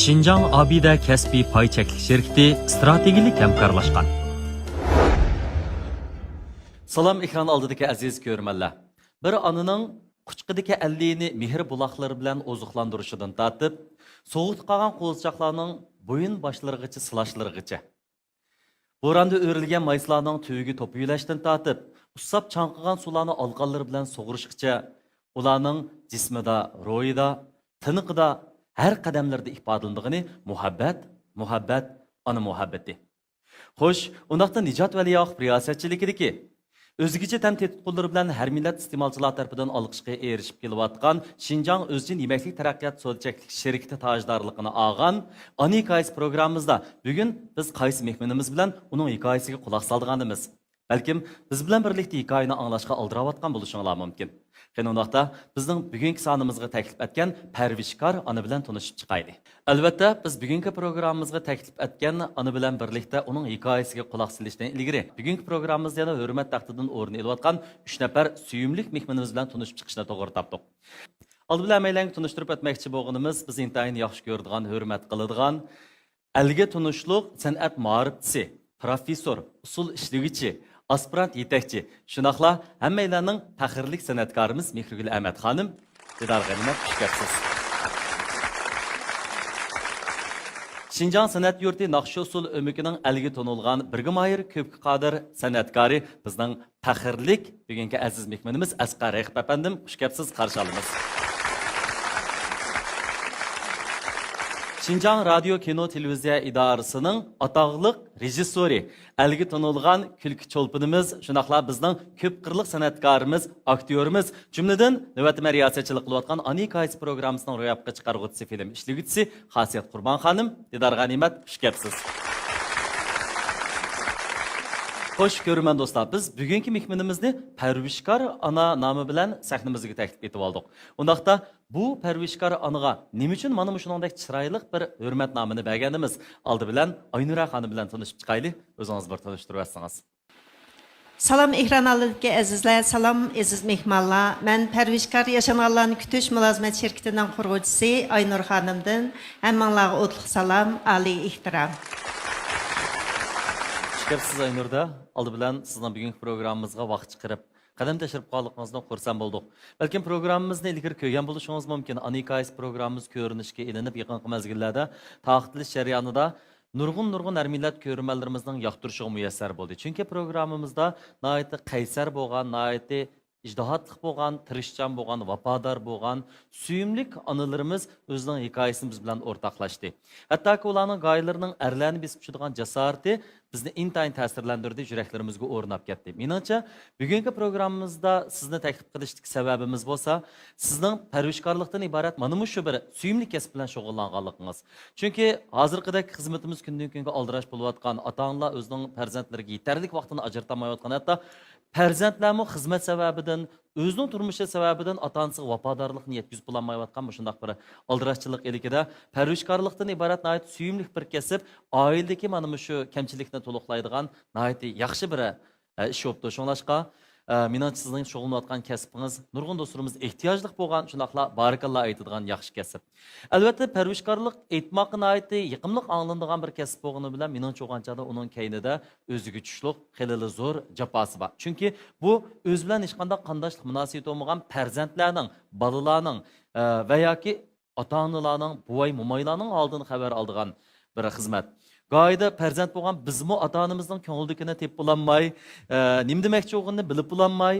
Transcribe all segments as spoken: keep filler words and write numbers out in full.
شىنجاڭ ئابىدە كەسپىي پاي چەكلىك شىركىتى ئىستراتېگىيەلىك ھەمكارلاشقان. سالام، ئېكران ئالدىدىكى ئەزىز كۆرۈرمەنلەر. بىر ئانىنىڭ قۇچىقىدىكى ئەللىيىنى مېھىر بۇلاقلىرى بىلەن ئوزۇقلاندۇرۇشىدىن تارتىپ، سوغۇقتا قالغان قوزىچاقلارنىڭ بويۇن باشلىرىغىچە سىلاشلىرىغىچە، بوراندا ئۆرۈلگەن مايسىلارنىڭ تۈۋىگە توپىيىۋېلەشتىن تارتىپ، ئۇسساپ چاڭقىغان سۇلارنى ئالىقانلىرى بىلەن سۇغۇرۇشقىچە، ئۇلارنىڭ جىسمىدا، روھىدا، تىنىقىدا، ھەر قەدەملىرىدە ئىپادىلىنىدىغىنى مۇھەببەت، مۇھەببەت، ئانا مۇھەببىتى. خوش، ئۇنداقتا نىجات ۋەلىياقۇپ رىياسەتچىلىكىدىكى ئۆزگىچە تەم تېتىتقۇلىرى بىلەن ھەر مىللەت ئىستېمالچىلار تەرىپىدىن ئالقىشقا ئېرىشىپ كېلىۋاتقان شىنجاڭ ئۆزچىن يېمەكلىك تەرەققىيات سودا چەكلىك شىركىتى تاجدارلىقىنى ئالغان ئانا ھېكايىسى پروگراممىمىزدا بۈگۈن بىز قايسى مېھمىنىمىز بىلەن ئۇنىڭ ھېكايىسىگە قۇلاق سالىدىغانىمىز، بەلكىم بىز بىلەن بىرلىكتە ھېكايىنى ئاڭلاشقا ئالدىراۋاتقان بولۇشۇڭلار مۇمكىن. قېنى ئۇنداقتا، بىزنىڭ بۈگۈنكى سانىمىزغا تەكلىپ ئەتكەن پەرۋىشكار ئانا بىلەن تونۇشۇپ چىقايلى. ئەلۋەتتە، بىز بۈگۈنكى پروگراممىمىزغا تەكلىپ ئەتكەن ئانا بىلەن بىرلىكتە ئۇنىڭ ھېكايىسىگە قۇلاق سېلىشتىن ئىلگىرى، بۈگۈنكى پروگراممىمىزدا يەنە ھۆرمەت تەختىدىن ئورۇن ئېلىۋاتقان ئۈچ نەپەر سۆيۈملۈك مېھمىنىمىز بىلەن تونۇشۇپ چىقىشنى توغرا تاپتۇق. ئالدى بىلەن ھەممەيلەنگە تونۇشتۇرۇپ ئۆتمەكچى بولغىنىمىز، بىز ئىنتايىن ياخشى كۆرىدىغان، ھۆرمەت قىلىدىغان، ئەلگە تونۇشلۇق سەنئەت مائارىپچىسى، پروفېسسور، ئۇسسۇل ئىشلىگۈچى، ئاسپىرانت يېتەكچى، شۇنداقلا ھەممەيلەننىڭ پەخىرلىك سەنئەتكارىمىز مېھرىگۈل ئەمەت خانىم. دىدار غەنىيمەت، خۇش كەپسىز. شىنجاڭ سەنئەت يۇرتى ناخشا ئۇسسۇل ئۆمىكىنىڭ ئەلگە تونۇلغان بىرگە ماھىر، كۆپكە قادىر سەنئەتكارى، بىزنىڭ پەخىرلىك بۈگۈنكى ئەزىز مېھمىنىمىز ئەسقەر رەقىپ ئەپەندىم، خۇش كەپسىز، قارشى ئالىمىز. شىنجاڭ رادىيو، كىنو، تېلېۋىزىيە ئىدارىسىنىڭ ئاتاقلىق رېژىسسورى، ئەلگە تونۇلغان كۈلكە چولپىنىمىز، شۇنداقلا بىزنىڭ كۆپ قىرلىق سەنئەتكارىمىز، ئاكتيورىمىز، جۈملىدىن نۆۋەتتە مەن رىياسەتچىلىك قىلىۋاتقان ئانا ھېكايىسى پروگراممىسىنىڭ روياپقا چىقارغۇچىسى، فىلىم ئىشلىگۈچىسى خاسىيەت قۇربان خانىم، دىدار غەنىيمەت، خۇش كەپسىز. خوش، كۆرۈرمەن دوستلار، بىز بۈگۈنكى مېھمىنىمىزنى پەرۋىشكار ئانا نامى بىلەن سەھنىمىزگە تەكلىپ ئېتىۋالدۇق. ئۇنداقتا بۇ پەرۋىشكار ئانىغا نېمە ئۈچۈن مانا مۇشۇنىڭدەك چىرايلىق بىر ھۆرمەت نامىنى بەرگەنىمىز؟ ئالدى بىلەن ئاينۇرە خانىم بىلەن تونۇشۇپ چىقايلى، ئۆزىڭىز بىر تونۇشتۇرۇۋەتسىڭىز. سالام ئېكران ئالدىدىكى ئەزىزلەر، سالام ئەزىز مېھمانلار. مەن پەرۋىشكار ياشانغانلارنى كۈتۈش مۇلازىمەت شىركىتىنىڭ قۇرغۇچىسى ئاينۇر خانىمدىن ھەممىڭلارغا ئوتلۇق سالام، ئالىي ئېھتىرام. خۇش كەپسىز ئاينۇر دە. ئالدى بىلەن سىزنىڭ بۈگۈنكى پروگراممىمىزغا ۋاقىت چىقىرىپ، قەدەم تەشرىپ قىلغانلىقىڭىزدىن خۇرسەن بولدۇق. بەلكىم پروگراممىمىزنى ئىلگىرى كۆرگەن بولۇشىڭىز مۇمكىن. ئانا ھېكايىسى پروگراممىمىز كۆرۈنۈشكە ئېلىنىپ، يېقىنقى مەزگىللەردە تارقىتىلىش جەريانىدا نۇرغۇن، نۇرغۇن ھەر مىللەت كۆرۈرمەنلىرىمىزنىڭ ياقتۇرۇشىغا مۇيەسسەر بولدى. چۈنكى پروگراممىمىزدا ناھايىتى قەيسەر بولغان، ناھايىتى ئىجتىھاتلىق بولغان، تىرىشچان بولغان، ۋاپادار بولغان، سۆيۈملۈك ئانىلىرىمىز ئۆزىنىڭ ھېكايىسىنى بىز بىلەن ئورتاقلاشتى. ھەتتاكى ئۇلارنىڭ گاھىلىرىنىڭ ئەرلەرنى بېسىپ چۈشىدىغان جاسارىتى بىزنى ئىنتايىن تەسىرلەندۈردى، يۈرەكلىرىمىزگە ئورناپ كەتتى. مېنىڭچە، بۈگۈنكى پروگراممىمىزدا سىزنى تەكلىپ قىلىشتىكى سەۋەبىمىز بولسا، سىزنىڭ پەرۋىشكارلىقتىن ئىبارەت مانا مۇشۇ بىر سۆيۈملۈك كەسىپ بىلەن شۇغۇللانغانلىقىڭىز. چۈنكى ھازىرقىدەك خىزمىتىمىز كۈندىن-كۈنگە ئالدىراش بولۇۋاتقان، ئاتا-ئانىلار ئۆزىنىڭ پەرزەنتلىرىگە يېتەرلىك ۋاقتىنى ئاجرىتالمايۋاتقان، ھەتتا پەرزەنتلەرمۇ خىزمەت سەۋەبىدىن، ئۆزىنىڭ تۇرمۇشى سەۋەبىدىن ئاتا-ئانىسىغا ۋاپادارلىقنى يەتكۈزۈپ بولالمايۋاتقان مۇشۇنداق بىر ئالدىراشچىلىق ئىلكىدە پەرۋىشكارلىقتىن ئىبارەت ناھايىتى سۆيۈملۈك بىر كەسىپ، ئائىلىدىكى مانا مۇشۇ كەمچىلىكنى تولۇقلايدىغان ناھايىتى ياخشى بىر، ئە، ئىش بوپتۇ. شۇڭلاشقا، ئە، مېنىڭچە سىزنىڭ شۇغۇللىنىۋاتقان كەسپىڭىز نۇرغۇن دوستلىرىمىز ئېھتىياجلىق بولغان، شۇنداقلا بارىكاللا ئېيتىدىغان ياخشى كەسىپ. ئەلۋەتتە، پەرۋىشكارلىق ئېيتماققا ناھايىتى يېقىملىق ئاڭلىنىدىغان بىر كەسىپ بولغىنى بىلەن، مېنىڭچە ئويغانچاغدا ئۇنىڭ كەينىدە ئۆزىگە چۈشلۈق خېلىلا زور جاپاسى بار. چۈنكى بۇ ئۆزى بىلەن ھېچقانداق قانداشلىق مۇناسىۋىتى بولمىغان پەرزەنتلەرنىڭ، بالىلارنىڭ، ئە، ۋە ياكى ئاتا-ئانىلارنىڭ، بوۋاي-مومايلارنىڭ ھالىدىن خەۋەر ئالىدىغان بىر خىزمەت. گاھىدا پەرزەنت بولغان بىزمۇ ئاتا-ئانىمىزنىڭ كۆڭلىدىكىنى تېپىپ بولالماي، ئە، نېمە دېمەكچى بولغىنىنى بىلىپ بولالماي،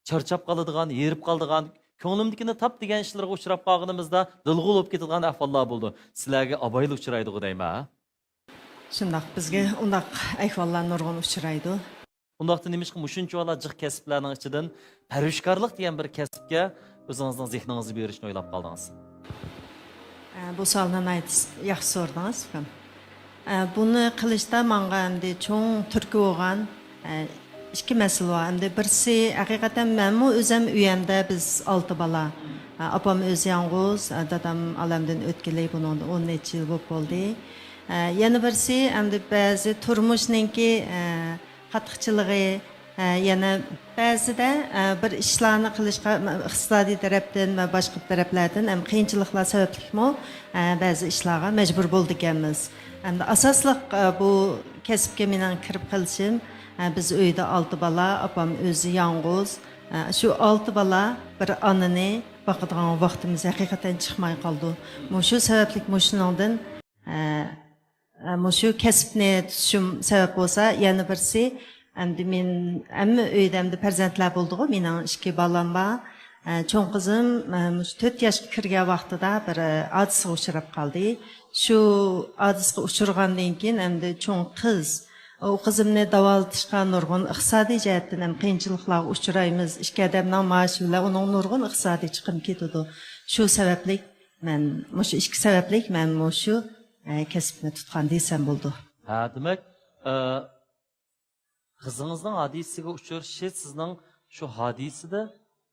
چارچاپ قالىدىغان، ھېرىپ قالىدىغان، كۆڭلۈمدىكىنى تاپ دېگەن ئىشلىرىغا ئۇچراپ قالغىنىمىزدا دىلغۇل بولۇپ كېتىدىغان ئەھۋاللار بولىدۇ. سىلەرگە ئابايلا ئۇچرايدىغۇ دەيمەن، ھە؟ شۇنداق، بىزگە ئۇنداق ئەھۋاللار نۇرغۇن ئۇچرايدۇ. ئۇنداقتا نېمىشقا مۇشۇنچىۋالا جىق كەسىپلەرنىڭ ئىچىدىن پەرۋىشكارلىق دېگەن بىر كەسىپكە ئۆزىڭىزنىڭ زېھنىڭىزنى بېرىشنى ئويلاپ قالدىڭىز؟ ئە، بۇ سوئالنى ناھايىتى ياخشى سورىدىڭىز، ئۇكام. ئە، بۇنى قىلىشتا ماڭا ئەمدى چوڭ تۈرتكە بولغان، ئە، ئىككى مەسىلە بار. ئەمدى بىرسى، ھەقىقەتەن مەنمۇ ئۆزەم ئۆيەمدە بىز ئالتە بالا. ئە، ئاپام ئۆزى يالغۇز، ئە، دادام ئالەمدىن ئۆتكىلى بۇنىڭدىن ئون نەچچە يىل بولۇپ بولدى. ئە، يەنە بىرسى، ئەمدى بەزى تۇرمۇشنىڭكى، ئە، قاتتىقچىلىقى، ئە، يەنە بەزىدە، ئە، بىر ئىشلارنى قىلىشقا، م-، ئىقتىسادىي تەرەپتىن ۋە باشقا تەرەپلەردىن ھەم قىيىنچىلىقلار سەۋەبلىكمۇ، ئە، بەزى ئىشلارغا مەجبۇر بولىدىكەنمىز. ھەمدە ئاساسلىق، ئە، بۇ كەسىپكە مېنىڭ كىرىپ قېلىشىم، ئە، بىز ئۆيدە ئالتە بالا، ئاپام ئۆزى يالغۇز. ئە، شۇ ئالتە بالا بىر ئانىنى باقىدىغان ۋاقتىمىز ھەقىقەتەن چىقماي قالىدۇ. مۇشۇ سەۋەبلىك مۇشۇنىڭدىن ئە، ئە، مۇشۇ كەسىپنى تۇتۇشۇم سەۋەب بولسا، يەنە بىرسى، ئەمدى مېن-، ھەممە ئۆيدە ئەمدى پەرزەنتلەر بولدىغۇ، مېنىڭ ئىككى بالام بار. ئە، چوڭ قىزىم، ئە، مۇشۇ تۆت ياشقا كىرگەن ۋاقتىدا بىر، ئە، ھادىسىگە ئۇچراپ قالدى. شۇ ھادىسىگە ئۇچرىغاندىن كېيىن، ئەمدى چوڭ قىز، ئۇ قىزىمنى داۋالىتىشقا نۇرغۇن ئىقتىسادىي جەھەتتىن ھەم قىيىنچىلىقلارغا ئۇچرايمىز. ئىككى ئادەمنىڭ مائاشى بىلەن ئۇنىڭ نۇرغۇن ئىقتىسادىي چىقىمى كېتىدۇ. شۇ سەۋەبلىك مەن مۇشۇ ئىككى سەۋەبلىك مەن مۇشۇ، ئە، كەسىپنى تۇتقان دېسەم بولىدۇ. ھە، دېمەك، ئە، قىزىڭىزنىڭ ھادىسىگە ئۇچرىشى سىزنىڭ شۇ ھادىسىدە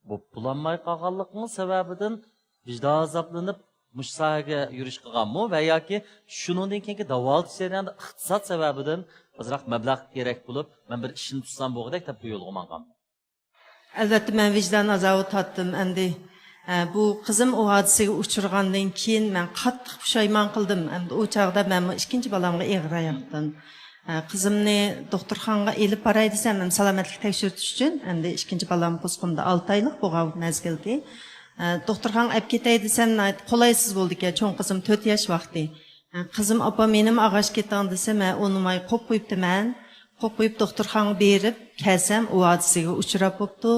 بولۇپ بولالماي قالغانلىقىڭىز سەۋەبىدىن ۋىجدان ئازابلىنىپ مۇشۇ ساھەگە يۈرۈش قىلغانمۇ ۋە ياكى شۇنىڭدىن كېيىنكى داۋالىتىش جەريانىدا ئىقتىساد سەۋەبىدىن ئازراق مەبلەغ كېرەك بولۇپ، مەن بىر ئىشنى تۇتسام بولغۇدەك دەپ بۇ يولغا ماڭغانمۇ؟ ئەلۋەتتە، مەن ۋىجدان ئازابى تارتتىم ئەمدى. ئە، بۇ قىزىم ئۇ ھادىسىگە ئۇچرىغاندىن كېيىن مەن قاتتىق پۇشايمان قىلدىم. ئەمدى ئۇ چاغدا مەنمۇ ئىككىنچى بالامغا ئېغىر ئاياقتىن. ئە، قىزىمنى دوختۇرخانىغا ئېلىپ باراي دېسەم، ھەم سالامەتلىك تەكشۈرتۈش ئۈچۈن، ئەمدى ئىككىنچى بالام قۇسقۇمدا ئالتە ئايلىق بولغان مەزگىلدى. ئە، دوختۇرخانىغا ئەپ كېتەي دېسەم، ناھايىتى قولايسىز بولىدىكەن، چوڭ قىزىم تۆت ياش ۋاقتى. قىزىم، «ئاپا، مېنىمۇ ئاغاش كېتىڭ» دېسەم، ھە، ئۇنىماي قويۇپ قويۇپتىمەن. قويۇپ قويۇپ، دوختۇرخانىغا بېرىپ كەلسەم، ئۇ ھادىسىگە ئۇچراپ بوپتۇ.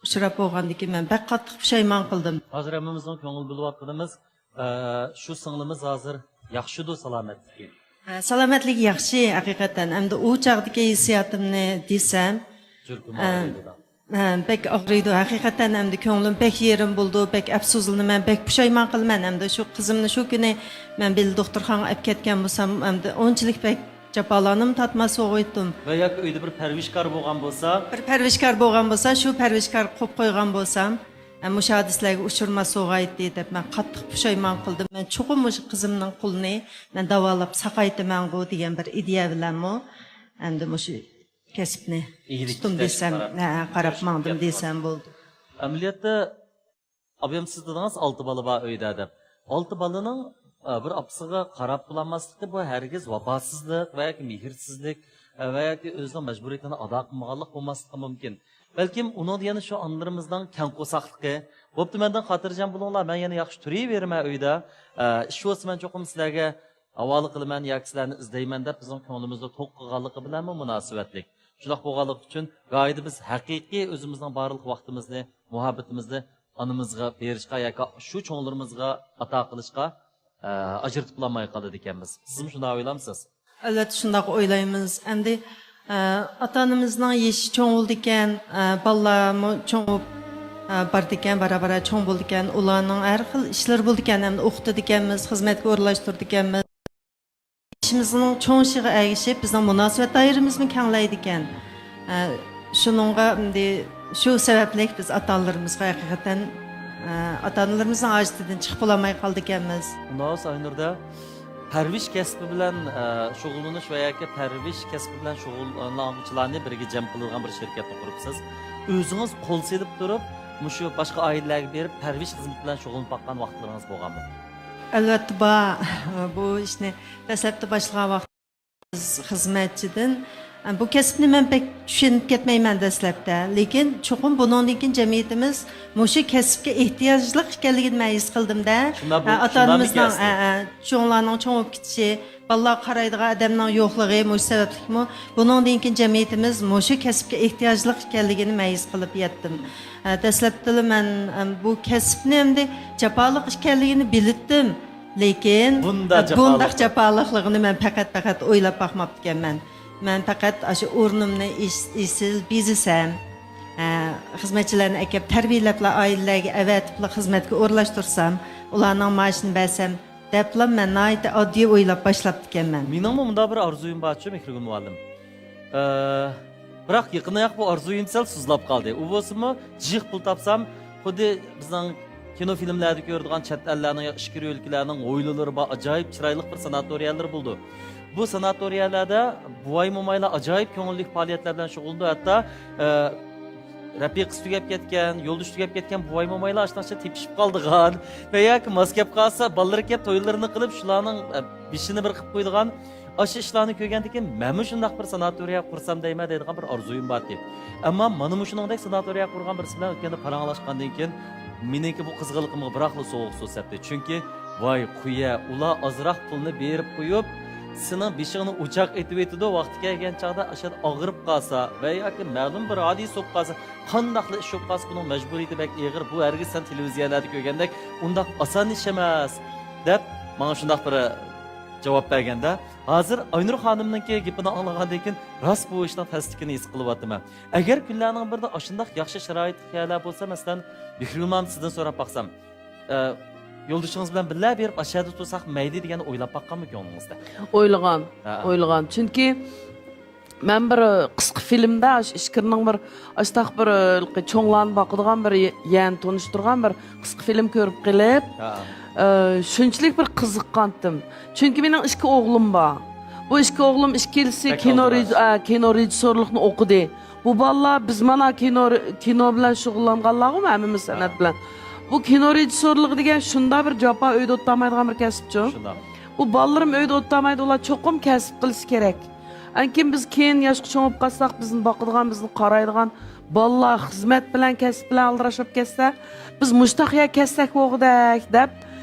ئۇچراپ بولغاندىن كېيىن مەن بەك قاتتىق پۇشايمان قىلدىم. ھازىر ھەممىمىزنىڭ كۆڭۈل بۆلۈۋاتقىنىمىز، ئە، شۇ سىڭلىمىز ھازىر ياخشىدۇ سالامەتلىكى؟ ھە، سالامەتلىكى ياخشى، ھەقىقەتەن. ئەمدى ئۇ چاغدىكى ھېسسىياتىمنى دېسەم، جۈركۈم ئە، ئاغرىيدۇ. ھە، بەك ئاغرىيدۇ. ھەقىقەتەن ئەمدى كۆڭلۈم بەك يېرىم بولىدۇ، بەك ئەپسۇسلىنىمەن، بەك پۇشايمان قىلىمەن. ئەمدى شۇ قىزىمنى شۇ كۈنى مەن بىللە دوختۇرخانىغا ئەپ كەتكەن بولسام، ئەمدى ئۇنچىلىك بەك جاپالارنىمۇ تارتماس بولغىيتتىم. ۋە ياكى ئۆيدە بىر پەرۋىشكار بولغان بولسا؟ بىر پەرۋىشكار بولغان بولسا، شۇ پەرۋىشكار قويۇپ قويغان بولسام، ئە، مۇشۇ ھادىسىلەرگە ئۇچرىماس بولغايتتى دەپ مەن قاتتىق پۇشايمان قىلدىم. مەن چوقۇم مۇشۇ قىزىمنىڭ قولىنى مەن داۋالاپ ساقايتىمەنغۇ دېگەن بىر ئىدىيە بىلەنمۇ ئەمدى مۇشۇ كەسىپنى ئىگىلىك تۇتتۇم تىكلەشكە دېسەم، قاراپ ھە، ھە، قاراپ ماڭدىم دېسەم بولىدۇ. ئەمەلىيەتتە، ئابايام سىز دېدىڭىز، ئالتە بالا بار ئۆيدە دەپ. ئالتە بالىنىڭ، ئە، بىر ئاپىسىغا قاراپ بولالماسلىقى، بۇ ھەرگىز ۋاپاسىزلىق ۋە ياكى مېھىرسىزلىك، ئە، ۋە ياكى ئۆزىنىڭ مەجبۇرىيىتىنى ئادا قىلمىغانلىق بولماسلىقى مۇمكىن. بەلكىم ئۇنىڭدا يەنە شۇ ئانىلىرىمىزنىڭ كەڭ قورساقلىقى، «بوپتۇ، مەندىن خاتىرجەم بولۇڭلار، مەن يەنە ياخشى تۇرۇۋېرىمەن ئۆيدە. ئە، ئىش بولسا مەن چوقۇم سىلەرگە ھاۋالە قىلىمەن ياكى سىلەرنى ئىزدەيمەن» دەپ بىزنىڭ كۆڭلىمىزدە توق قىلغانلىقى بىلەنمۇ مۇناسىۋەتلىك. شۇنداق بولغانلىقى ئۈچۈن گاھىدا بىز ھەقىقىي ئۆزىمىزنىڭ بارلىق ۋاقتىمىزنى، مۇھەببىتىمىزنى ئانىمىزغا بېرىشقا ياكى شۇ چوڭلىرىمىزغا ئاتا قىلىشقا، ئە، ئاجرىتىپ بولالماي قالىدىكەنمىز. سىزمۇ شۇنداق ئويلامسىز؟ ئەلۋەتتە شۇنداق ئويلايمىز. ئەمدى، ئە، ئاتا-ئانىمىزنىڭ يېشى چوڭ بولىدىكەن، ئە، بالىلارمۇ چوڭىيىپ، ئە، بارىدىكەن، بارا-بارا چوڭ بولىدىكەن. ئۇلارنىڭ ھەر خىل ئىشلىرى بولىدىكەن، ئەمدى ئوقۇتىدىكەنمىز، خىزمەتكە ئورۇنلاشتۇرىدىكەنمىز. يېشىمىزنىڭ چوڭىيىشىغا ئەگىشىپ، بىزنىڭ مۇناسىۋەت دائىرىمىزمۇ كەڭلەيدىكەن. ئە، شۇنىڭغا ئەمدى شۇ سەۋەبلىك بىز ئاتا-ئانىلىرىمىزغا ھەقىقەتەن، ئە، ئاتا-ئانىلىرىمىزنىڭ ھاجىتىدىن چىقىپ بولالماي قالىدىكەنمىز. ئۇنداق بولسا ئاينۇردا، پەرۋىش كەسپى بىلەن، ئە، شۇغۇللىنىش ۋە ياكى پەرۋىش كەسپى بىلەن شۇغۇللانغۇچىلارنى بىرگە جەم قىلىدىغان بىر شىركەتنى قۇرۇپسىز. ئۆزىڭىز قول سېلىپ تۇرۇپ، مۇشۇ باشقا ئائىلىلەرگە بېرىپ، پەرۋىش خىزمىتى بىلەن شۇغۇللىنىپ باققان ۋاقىتلىرىڭىز بولغانمۇ؟ ئەلۋەتتە بار. بۇ ئىشنى دەسلەپتە باشلىغان ۋاقىت خىزمەتچىدىن، بۇ كەسىپنى مەن بەك چۈشىنىپ كەتمەيمەن دەسلەپتە. لېكىن چوقۇم بۇنىڭدىن كېيىن جەمئىيىتىمىز مۇشۇ كەسىپكە ئېھتىياجلىق ئىكەنلىكىنى مەن ھېس قىلدىم-دە. شۇنداق بۇ-، ئە، شۇنداقمىكەن ئاتا-ئانىمىزنىڭ، ئە، ئە، چوڭلارنىڭ چوڭ بولۇپ كېتىشى، بالىلارغا قارايدىغان ئادەمنىڭ يوقلۇقى مۇشۇ سەۋەبلىكمۇ؟ بۇنىڭدىن كېيىن جەمئىيىتىمىز مۇشۇ كەسىپكە ئېھتىياجلىق ئىكەنلىكىنى مەن ھېس قىلىپ يەتتىم. ئە، دەسلەپتىلا مەن، ئەم، بۇ كەسىپنى ئەمدى جاپالىق ئىكەنلىكىنى بىلىتتىم. لېكىن، بۇنداق ئە، بۇنداق جاپالىق. جاپالىقلىقىنى مەن پەقەت، پەقەت ئويلاپ باقماپتىكەنمەن. مەن پەقەت ئاشۇ ئورنۇمنى ئىس-، ئېسىل بېزىسەم، ئە، خىزمەتچىلەرنى ئەكەپ تەربىيەلەپلا ئائىلىلەرگە ئەۋەتىپلا خىزمەتكە ئورۇنلاشتۇرسام، ئۇلارنىڭ مائاشىنى بەرسەم، دەپلا مەن ناھايىتى ئاددىي ئويلاپ باشلاپتىكەنمەن. مېنىڭمۇ مۇنداق بىر ئارزۇيۇم بارچۇ، مېھرىگۈل مۇئەللىم. ئە، بىراق يېقىندا ياق بۇ ئارزۇيۇم سەل سۇسلاپ قالدى. ئۇ بولسىمۇ جىق پۇل تاپسام، خۇددى بىزنىڭ كىنو فىلىملەردە كۆرىدىغان چەت ئەللەرنىڭ يا ئىچكىرى ئۆلكىلەرنىڭ ھويلىلىرى بار، ئاجايىپ چىرايلىق بىر ساناتورىيەلىرى بولىدۇ. بۇ ساناتورىيەلەردە بوۋاي-مومايلار ئاجايىپ كۆڭۈللۈك پائالىيەتلەر بىلەن شۇغۇللىنىدۇ. ھەتتا، ئە، رەپىقىسى تۈگەپ كەتكەن، يولدىشى تۈگەپ كەتكەن بوۋاي-مومايلار ئاشۇنداقچە تېپىشىپ قالىدىغان ۋە ياكى ماس كەپ قالسا، بالىلىرى كەپ تويلىرىنى قىلىپ، شۇلارنىڭ، ئە، بېشىنى بىر قىلىپ قويىدىغان، ئاشۇ ئىشلارنى كۆرگەندىن كېيىن، مەنمۇ شۇنداق بىر ساناتورىيە قۇرسام دەيمەن دەيدىغان بىر ئارزۇيۇم بارتى. ئەمما مانا مۇشۇنىڭدەك ساناتورىيە قۇرغان بىرسى بىلەن ئۆتكەندە پاراڭلاشقاندىن كېيىن، مېنىڭكى بۇ قىزغىنلىقىمغا بىراقلا سوغۇق سۇ سەپتى. چۈنكى، ۋاي، قۇيە، ئۇلار ئازراق پۇلنى بېرىپ قويۇپ، سېنىڭ بېشىڭنى ئوچاق ئېتىۋېتىدۇ، ۋاقتى كەلگەن چاغدا ئاشۇ يەردە ئاغرىپ قالسا ۋە ياكى مەلۇم بىر ھادىسە بولۇپ قالسا، قانداقلا ئىش بولۇپ قالسا، بۇنىڭ مەجبۇرىيىتى بەك ئېغىر. بۇ ھەرگىز سەن تېلېۋىزىيەلەردە كۆرگەندەك ئۇنداق ئاسان ئىش ئەمەس، دەپ ماڭا شۇنداق بىر جاۋاب بەرگەندە، ھازىر ئاينۇر خانىمنىڭكى گېپىنى ئاڭلىغاندىن كېيىن راست بۇ ئىشنىڭ تەسلىكىنى ھېس قىلىۋاتىمەن. ئەگەر كۈنلەرنىڭ بىرىدە ئاشۇنداق ياخشى شارائىتلىق يەرلەر بولسا، مەسىلەن، بىكرىگۈل ماما سىزدىن سوراپ باقسام، ئە، يولدىشىڭىز بىلەن بىللە بېرىپ ئاشۇ يەردە تۇرساق مەيلى دېگەن ئويلاپ باققانمۇ كۆڭلىڭىزدە؟ ئويلىغان، ھە. ئويلىغان. چۈنكى مەن بىر قىسقا فىلىمدە ئاشۇ ئىچكىرىنىڭ بىر ئاشتاق بىر، ئە، چوڭلارنى باقىدىغان بىر يە-، يەرنى تونۇشتۇرغان بىر قىسقا فىلىم كۆرۈپ قېلىپ، ھە. ئە، شۇنچىلىك بىر قىزىققانتىم. چۈنكى مېنىڭ ئىككى ئوغلۇم بار. بۇ ئىككى ئوغلۇم ئىككىلىسى بەك كىنو ئالدىراش. رېژ-، ئە، كىنو رېژىسسورلۇقنى ئوقۇدى. بۇ بالىلار، بىز مانا كىنو، كىنو بىلەن شۇغۇللانغانلارغۇ ھەممىمىز سەنئەت ھە. بىلەن. بۇ كىنو رېژىسسورلۇقى دېگەن شۇنداق بىر جاپا، ئۆيدە ئولتۇرمايدىغان بىر كەسىپچۇ. شۇنداق. بۇ بالىلىرىم ئۆيدە ئولتۇرمايدۇ، ئۇلار چوقۇم كەسىپ قىلىشى كېرەك. ئەنكىن بىز كېيىن ياشقا چوڭ بولۇپ قالساق، بىزنى باقىدىغان، بىزنى قارايدىغان بالىلار خىزمەت بىلەن، كەسىپ بىلەن ئالدىراش بولۇپ كەتسە، بىز مۇشتاق يەر كەتسەك بولغۇدەك دەپ،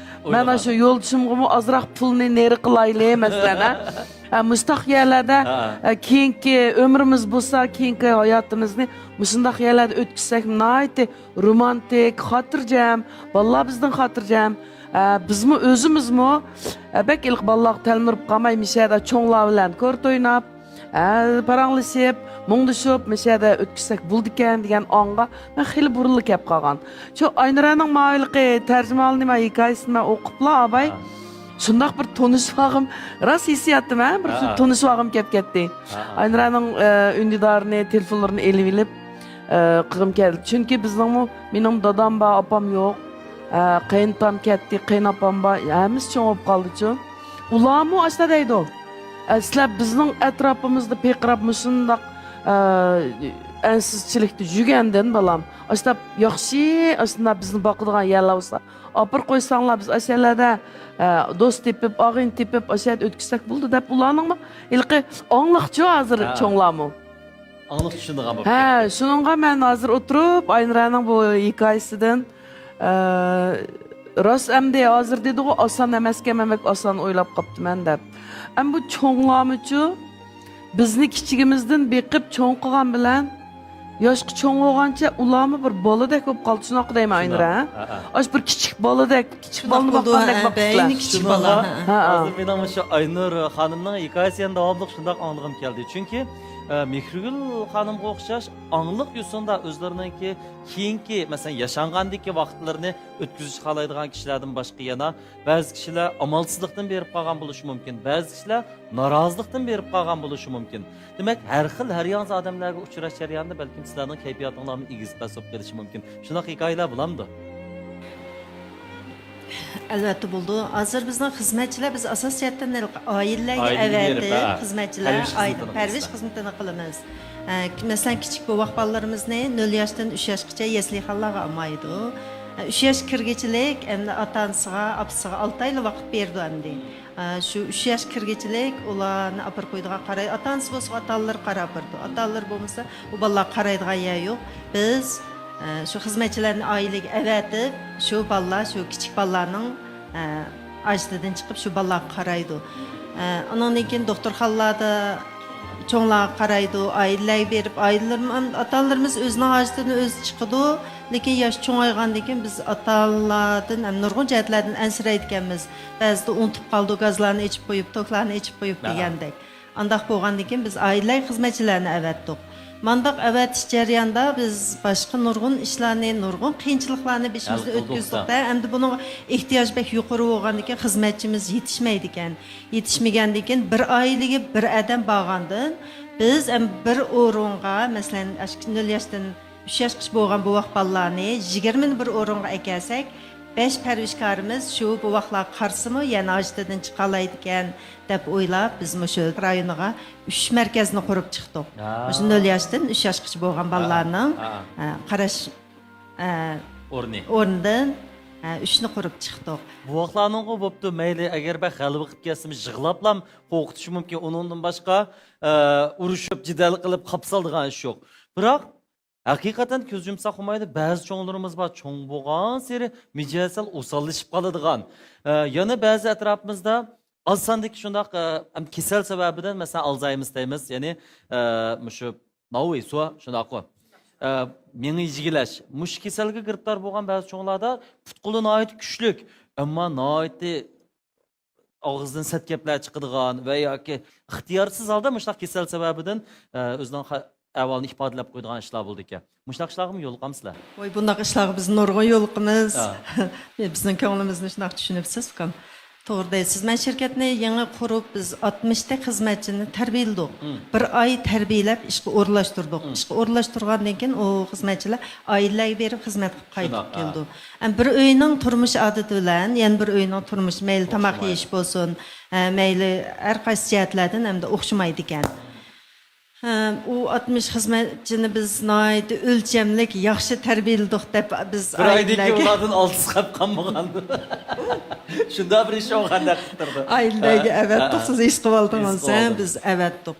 مەن ئاشۇ يولدىشىمغىمۇ ئازراق پۇلنى نېرى قىلايلى، مەسىلەن، ھە. ھە، مۇشتاق يەرلەردە، ھە. ھە، كېيىنكى ئۆمرىمىز بولسا، كېيىنكى ھاياتىمىزنى مۇشۇنداق يەرلەردە ئۆتكۈزسەك، ناھايىتى رومانتىك، خاتىرجەم، بالىلار بىزدىن خاتىرجەم. ئە، بىزمۇ ئۆزىمىزمۇ، ئە، بەك ھېلىقى بالىلارغا تەلمۈرۈپ قالماي، مۇشۇ يەردە چوڭلار بىلەن كورت ئويناپ، ئە، پاراڭلىشىپ، مۇڭدىشىپ، مۇشۇ يەردە ئۆتكۈزسەك بولىدىكەن دېگەن ئاڭغا مەن خېلى بۇرۇنلا كەپ قالغان. شۇ ئاينۇرەنىڭ ماۋۇ ھېلىقى تەرجىمىھالىنى، ماۋۇ ھېكايىسىنى مەن ئوقۇپلا، ئاباي، ھە. شۇنداق بىر تونۇشۇۋالغۇم، راست ھېسسىياتتا مەن بىر ھە. تونۇشۇۋالغۇم كەپ كەتتى. ھە. ئاينۇرەنىڭ، ئە، ئۈندىدارىنى، تېلېفونلىرىنى ئېلىۋېلىپ، ئە، قىلغۇم كەلدى. چۈنكى بىزنىڭمۇ، مېنىڭ دادام بار، ئاپام يوق. ئە، قېيىنئاتام كەتتى، قېيىنئاپام بار. ھەممىسى چوڭ بولۇپ قالدىچۇ. ئۇلارمۇ ئاشۇنداق دەيدۇ. ئە، سىلەر بىزنىڭ ئەتراپىمىزدا پىرقىراپ مۇشۇنداق، ئە، ئەنسىزچىلىكتە يۈرگەندىن، بالام، ئاشۇنداق ياخشى، ئاشۇنداق بىزنى باقىدىغان يەرلەر بولسا، ئاپىرىپ قويساڭلار، بىز ئاشۇ يەرلەردە، ئە، دوست تېپىپ، ئاغىنە تېپىپ، ئاشۇ يەردە ئۆتكۈزسەك بولىدۇ، دەپ ئۇلارنىڭمۇ ھېلىقى ئاڭلىقچۇ ھازىر ھە. چوڭلارمۇ. ئاڭلىق چۈشىنىدىغان بولۇپ ھە، كەتتى. شۇنىڭغا مەن ھازىر ئولتۇرۇپ، ئاينۇرەنىڭ بۇ ھېكايىسىدىن، ئە، راست ئەمدى ھازىر دېدىغۇ، ئاسان ئەمەسكەن، مەن بەك ئاسان ئويلاپ قاپتىمەن دەپ. ئەمما بۇ چوڭلارمۇچۇ، بىزنى كىچىكىمىزدىن بېقىپ چوڭ قىلغان بىلەن، ياشقا چوڭ بولغانچە ئۇلارمۇ بىر بالىدەك بولۇپ قالدى، شۇنداق دەيمەن، شۇنداق. ئاينۇرە، ھە؟ ھە، ھە. ئاشۇ بىر كىچىك بالىدەك، كىچىك شۇنداق بالىنى بولىدۇ، باققاندەك ھە، باقتى بەينى سىلەر. كىچىك بالا، شۇنىڭغا ھە. ھە، ھە. ھازىر مېنىڭ مۇشۇ ئاينۇر خانىمنىڭ ھېكايىسى يەنە داۋاملىق شۇنداق ئاڭلىغۇم كەلدى. چۈنكى، ئە، مېھرىگۈل خانىمغا ئوخشاش ئاڭلىق يوسۇندا ئۆزلىرىنىڭكى كېيىنكى، مەسىلەن، ياشانغاندىكى ۋاقىتلىرىنى ئۆتكۈزۈش خالايدىغان كىشىلەردىن باشقا يەنە بەزى كىشىلەر ئامالسىزلىقتىن بېرىپ قالغان بولۇشى مۇمكىن، بەزى كىشىلەر نارازىلىقتىن بېرىپ قالغان بولۇشى مۇمكىن. دېمەك، ھەر خىل، ھەر ياڭزا ئادەملەرگە ئۇچراش جەريانىدا بەلكىم سىلەرنىڭ كەيپىياتىڭلارمۇ ئېگىز-پەس بولۇپ قېلىشى مۇمكىن. شۇنداق ھېكايىلەر بولامدۇ؟ ئەلۋەتتە بولىدۇ. ھازىر بىزنىڭ خىزمەتچىلەر، بىز ئاساسىي جەھەتتىن ئائىلىلەرگە ئائىلىگە بېرىپ، ئەۋەتىپ، ھە، خىزمەتچىلەر پەرۋىش ئائىلە خىزمىتىنى پەرۋىش قىلىمىز. خىزمىتىنى قىلىمىز. ئە، مەسىلەن، كىچىك بوۋاق بالىلىرىمىزنى نۆل ياشتىن ئۈچ ياشقىچە يەسلىخانىلارغا ئالمايدۇ. ئە، ئۈچ ياش كىرگۈچىلىك ئەمدى ئاتا-ئانىسىغا، ئاپىسىغا ئالتە ئايلا ۋاقىت بېرىدۇ ئەمدى. ئە، شۇ ئۈچ ياش كىرگۈچىلىك ئۇلارنى ئاپىرىپ قويىدىغان قاراي-، ئاتا-ئانىسى بولسا ئاتا-ئانىلىرى قاراپ بېرىدۇ. ئاتا-ئانىلىرى بولمىسا، ئۇ بالىلارغا قارايدىغان يەر يوق. بىز، ئە، شۇ خىزمەتچىلەرنى ئائىلىگە ئەۋەتىپ، شۇ بالىلار، شۇ كىچىك بالىلارنىڭ، ئە، ھاجىتىدىن چىقىپ، شۇ بالىلارغا قارايدۇ. ئە، ئۇنىڭدىن كېيىن دوختۇرخانىلاردا چوڭلارغا قارايدۇ، ئائىلىلەرگە بېرىپ، ئائىلىلىرىم-، ئاتا-ئانىلىرىمىز ئۆزىنىڭ ھاجىتىدىن ئۆزى چىقىدۇ، لېكىن ياش چوڭايغاندىن كېيىن بىز ئاتا-ئانىلاردىن ھەم نۇرغۇن جەھەتلەردىن ئەنسىرەيدىكەنمىز. بەزىدە ئۇنتۇپ قالىدۇ، گازلارنى ئېچىپ قويۇپ، توكلارنى ئېچىپ قويۇپ ھە. دېگەندەك. ئانداق بولغاندىن كېيىن بىز ئائىلە خىزمەتچىلەرنى ئەۋەتتۇق. مانداق ئەۋەتىش جەريانىدا بىز باشقا نۇرغۇن ئىشلارنى، نۇرغۇن قىيىنچىلىقلارنى بېشىمىزدىن ھەل قىلدۇق ئۆتكۈزدۇق-دە، ئەمدى بۇنىڭغا ئېھتىياج بەك يۇقىرى بولغاندىكىن، خىزمەتچىمىز يېتىشمەيدىكەن. يېتىشمىگەندىكىن، بىر ئائىلىگە بىر ئادەم بارغاندىن، بىز ئەمدى بىر ئورۇنغا، مەسىلەن، ئاشۇ نۆل ياشتىن ئۈچ ياشقىچە بولغان بوۋاق بالىلارنى يىگىرمىنى بىر ئورۇنغا ئەكەلسەك، بەش پەرۋىشكارىمىز شۇ بوۋاقلارغا قارىسىمۇ يەنە ھاجىتىدىن چىقالايدىكەن دەپ ئويلاپ، بىز مۇشۇ رايونىغا ئۈچ مەركەزنى قۇرۇپ چىقتۇق. ھا. مۇشۇ نۆل ياشتىن ئۈچ ياشقىچە بولغان ھا، بالىلارنىڭ، ھا. ئە، قاراش، ئە، ئورنى. ئورنىدىن، ئە، ئۈچنى قۇرۇپ چىقتۇق. بوۋاقلارنىڭغۇ بوپتۇ، مەيلى، ئەگەر بەك غەلىبە قىلىپ كەتسىمۇ يىغلاپلام قورقۇتۇشى مۇمكىن. ئۇنىڭدىن باشقا، ئە، ئۇرۇشۇپ، جېدەل قىلىپ، قاپسالىدىغان ئىش يوق. بىراق، ھەقىقەتەن كۆز يۇمساق بولمايدۇ. بەزى چوڭلىرىمىز بار، چوڭ بولغانسېرى مىجەزى سەل ئوساللىشىپ قالىدىغان. ئە، يەنە بەزى ئەتراپىمىزدا ئاز ساندىكى شۇنداق، ئە، ئەم، كېسەل سەۋەبىدىن، مەسىلەن، ئالزايمېرس دەيمىز، يەنى، ئە، مۇشۇ ناۋۇي سۇ شۇنداققۇ. ئە، مېڭە يىگلەش. مۇشۇ كېسەلگە گىرىپتار بولغان بەزى چوڭلاردا پۇت-قولى ناھايىتى كۈچلۈك، ئەمما ناھايىتى ئاغزىدىن سەت گەپلەر چىقىدىغان ۋە ياكى ئىختىيارسىز ھالدا مۇشۇنداق كېسەل سەۋەبىدىن، ئە، ئۆزىنىڭ خا-، ئەھۋالىنى ئىپادىلەپ قويىدىغان ئىشلار بولىدىكەن. مۇشۇنداق ئىشلارغىمۇ يولۇقامسىلەر؟ ۋاي، بۇنداق ئىشلارغا بىز نۇرغۇن يولۇقىمىز. ھە. بىزنىڭ كۆڭلىمىزنى شۇنداق چۈشىنىپسىز، ئۇكام. توغرا دەيسىز. مەن شىركەتنى يېڭى قۇرۇپ، بىز ئاتمىشتەك خىزمەتچىنى تەربىيەلىدۇق. مم. بىر ئاي تەربىيەلەپ ئىشقا ئورۇنلاشتۇردۇق. مم. ئىشقا ئورۇنلاشتۇرغاندىن كېيىن ئۇ خىزمەتچىلەر ئائىلىلەرگە بېرىپ خىزمەت قىلىپ قايتىپ شۇنداق، ھە. كېلىدۇ. ھەم بىر ئۆينىڭ تۇرمۇش ئادىتى بىلەن يەنە بىر ئۆينىڭ تۇرمۇشى، مەيلى تاماق ئوخشىمايدۇ. يېيىش بولسۇن، ھە، مەيلى ھەر قايسى جەھەتلەردىن ھەمدە ئوخشىمايدىكەن. ھە، ئۇ ئاتمىش خىزمەتچىنى بىز ناھايىتى ئۆلچەملىك، ياخشى تەربىيەلىدۇق دەپ بىز بىر ئايدىن كېيىن ئائىلىلەرگە ئۇلاردىن ئالتىسى قېلىپ قالمىغان. شۇنداق بىر ئىش بولغاندەك قىلىپ تۇرىدۇ. ئائىلىلەرگە ھە، ئەۋەتتۇق، ھە، سىز ھېس قىلىۋالدىڭىز، ھېس قىلىۋالدىم. بىز ئەۋەتتۇق.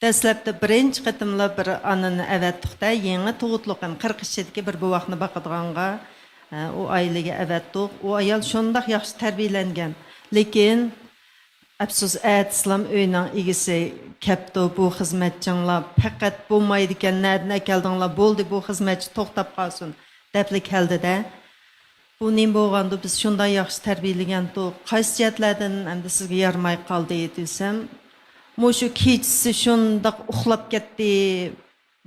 دەسلەپتە بىرىنچى قېتىملا بىر ئانىنى ئەۋەتتۇق-دە، يېڭى تۇغۇتلۇق، يەنى قىرىق ئىچىدىكى بىر بوۋاقنى باقىدىغانغا، ئە، ئۇ ئائىلىگە ئەۋەتتۇق. ئۇ ئايال شۇنداق ياخشى تەربىيەلەنگەن. لېكىن، ئەپسۇس، ئەتىسىلام ئۆينىڭ ئىگىسى كەپتۇ، بۇ خىزمەتچىڭلار پەقەت بولمايدىكەن، نەدىن ئەكەلدىڭلار، بولدى، بۇ خىزمەتچى توختاپ قالسۇن، دەپلا كەلدى-دە. بۇ نېمە بولغاندۇ؟ بىز شۇنداق ياخشى تەربىيەلىگەنتۇق. قايسى جەھەتلەردىن ئەمدى سىزگە يارىماي قالدى دېسەم، مۇشۇ كېچىسى شۇنداق ئۇخلاپ كەتتى.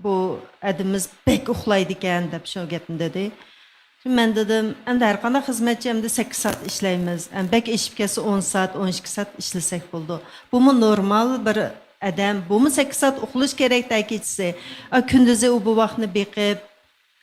بۇ ئادىمىمىز بەك ئۇخلايدىكەن دەپ شۇ گەپنى دېدى. مەن دېدىم، ئەمدى ھەر قانداق خىزمەتچى ئەمدى سەككىز سائەت ئىشلەيمىز. ئەم، بەك ئېشىپ كەتسە ئون سائەت، ئون ئىككى سائەت ئىشلىسەك بولىدۇ. بۇمۇ نورمال بىر ئادەم. بۇمۇ سەككىز سائەت ئۇخلىشى كېرەك-دە كېچىسى. ئا، كۈندۈزى ئۇ بوۋاقنى بېقىپ،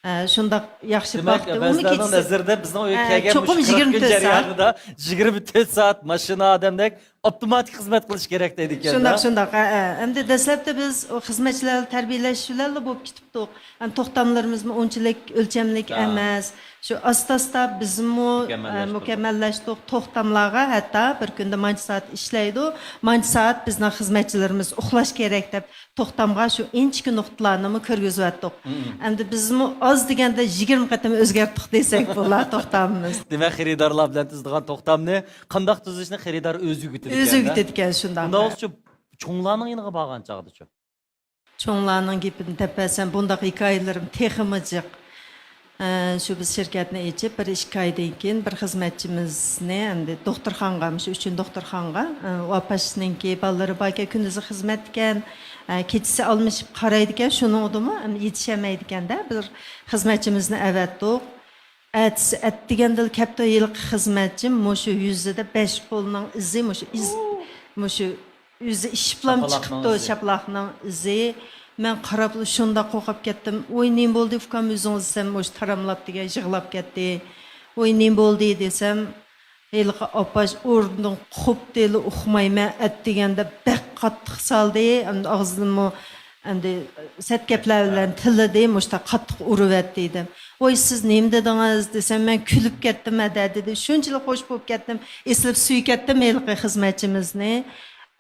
ئە، شۇنداق ياخشى دېمەك، باقتى. ئۇنى بەزىلەرنىڭ كېچىسى، نەزىرىدە بىزنىڭ ئۆيگە ئە، كەلگەن چوقۇم مۇشۇ قىرىق يىگىرمە تۆت كۈن سائەت. جەريانىدا يىگىرمە تۆت سائەت ماشىنا ئادەمدەك ئاپتوماتىك خىزمەت قىلىش كېرەك دەيدىكەن-دە. شۇنداق، شۇنداق. ھە، ھە. ئەمدى دەسلەپتە بىز ئۇ خىزمەتچىلەرنى تەربىيەلەش بىلەنلا بولۇپ كېتىپتۇق. ئەمدى توختاملىرىمىزمۇ ئۇنچىلىك ئۆلچەملىك ھە. ئەمەس. شۇ ئاستا-ئاستا بىزمۇ، ئە، مۇكەممەللەشتۇردۇق. مۇكەممەللەشتۇق. توختاملارغا ھەتتا بىر كۈندە مانچە سائەت ئىشلەيدۇ، مانچە سائەت بىزنىڭ خىزمەتچىلىرىمىز ئۇخلاش كېرەك دەپ توختامغا شۇ ئىنچىكە نۇقتىلارنىمۇ كىرگۈزۈۋەتتۇق. مم. ئەمدى بىزمۇ ئاز دېگەندە يىگىرمە قېتىم ئۆزگەرتتۇق دېسەك بولار توختامىمىز. دېمەك، خېرىدارلار بىلەن تۈزىدىغان توختامنى قانداق تۈزۈشنى خېرىدار ئۆزى ئۆگىتىدىكەن. ئۆزى ئۆگىتىدىكەن، شۇنداق. ئۇنداق بولسىچۇ، چوڭلارنىڭ يېنىغا بارغان چاغدىچۇ؟ چوڭلارنىڭ گېپىنى دەپ بەرسەم، بۇنداق ھېكايىلىرىم تېخىمۇ جىق. ئە، شۇ بىز شىركەتنى ئېچىپ، بىر ئىككى ئايدىن كېيىن بىر خىزمەتچىمىزنى ئەمدى دوختۇرخانىغا، مۇشۇ ئۈچىنچى دوختۇرخانىغا، ئە، ئۇ ئاپاشنىڭكى بالىلىرى باركەن، كۈندۈزى خىزمەتتىكەن، ئە، كېچىسى ئالمىشىپ قارايدىكەن، شۇنىڭغىمۇ ئەم، يېتىشەلمەيدىكەن-دە، بىر خىزمەتچىمىزنى ئەۋەتتۇق. ئەتىسى ئەتىگەندىلا كەپتۇ، ھېلىقى خىزمەتچىم مۇشۇ يۈزىدە بەش قولنىڭ ئىزى، مۇشۇ ئىز، مۇشۇ ئۆزى ئىششىپلام چىقىپتۇ، شاپىلاقنىڭ ئىزى. مەن قاراپلا شۇنداق قورقۇپ كەتتىم. ۋوي، نېمە بولدى ئۇكام ئۆزىڭىز دېسەم، مۇشۇ تاراملاپ دېگەن يىغلاپ كەتتى. ۋوي، نېمە بولدى دېسەم، ھېلىقى ئاپاش ئورنىدىن قوپتىلا ئۇقمايمەن، ئەتىگەندە بەك قاتتىق سالدى، ئەمدى ئاغزىدىنمۇ ئەمدى سەت گەپلەر بىلەن تىللىدى، مۇشۇنداق قاتتىق ئۇرۇۋەتتى دېدىم. ۋوي، سىز نېمە دېدىڭىز دېسەم، مەن كۈلۈپ كەتتىم ھەدە دېدى. شۇنچىلىك خوش بولۇپ كەتتىم، ئېسىلىپ سۆيۈپ كەتتىم ھېلىقى خىزمەتچىمىزنى.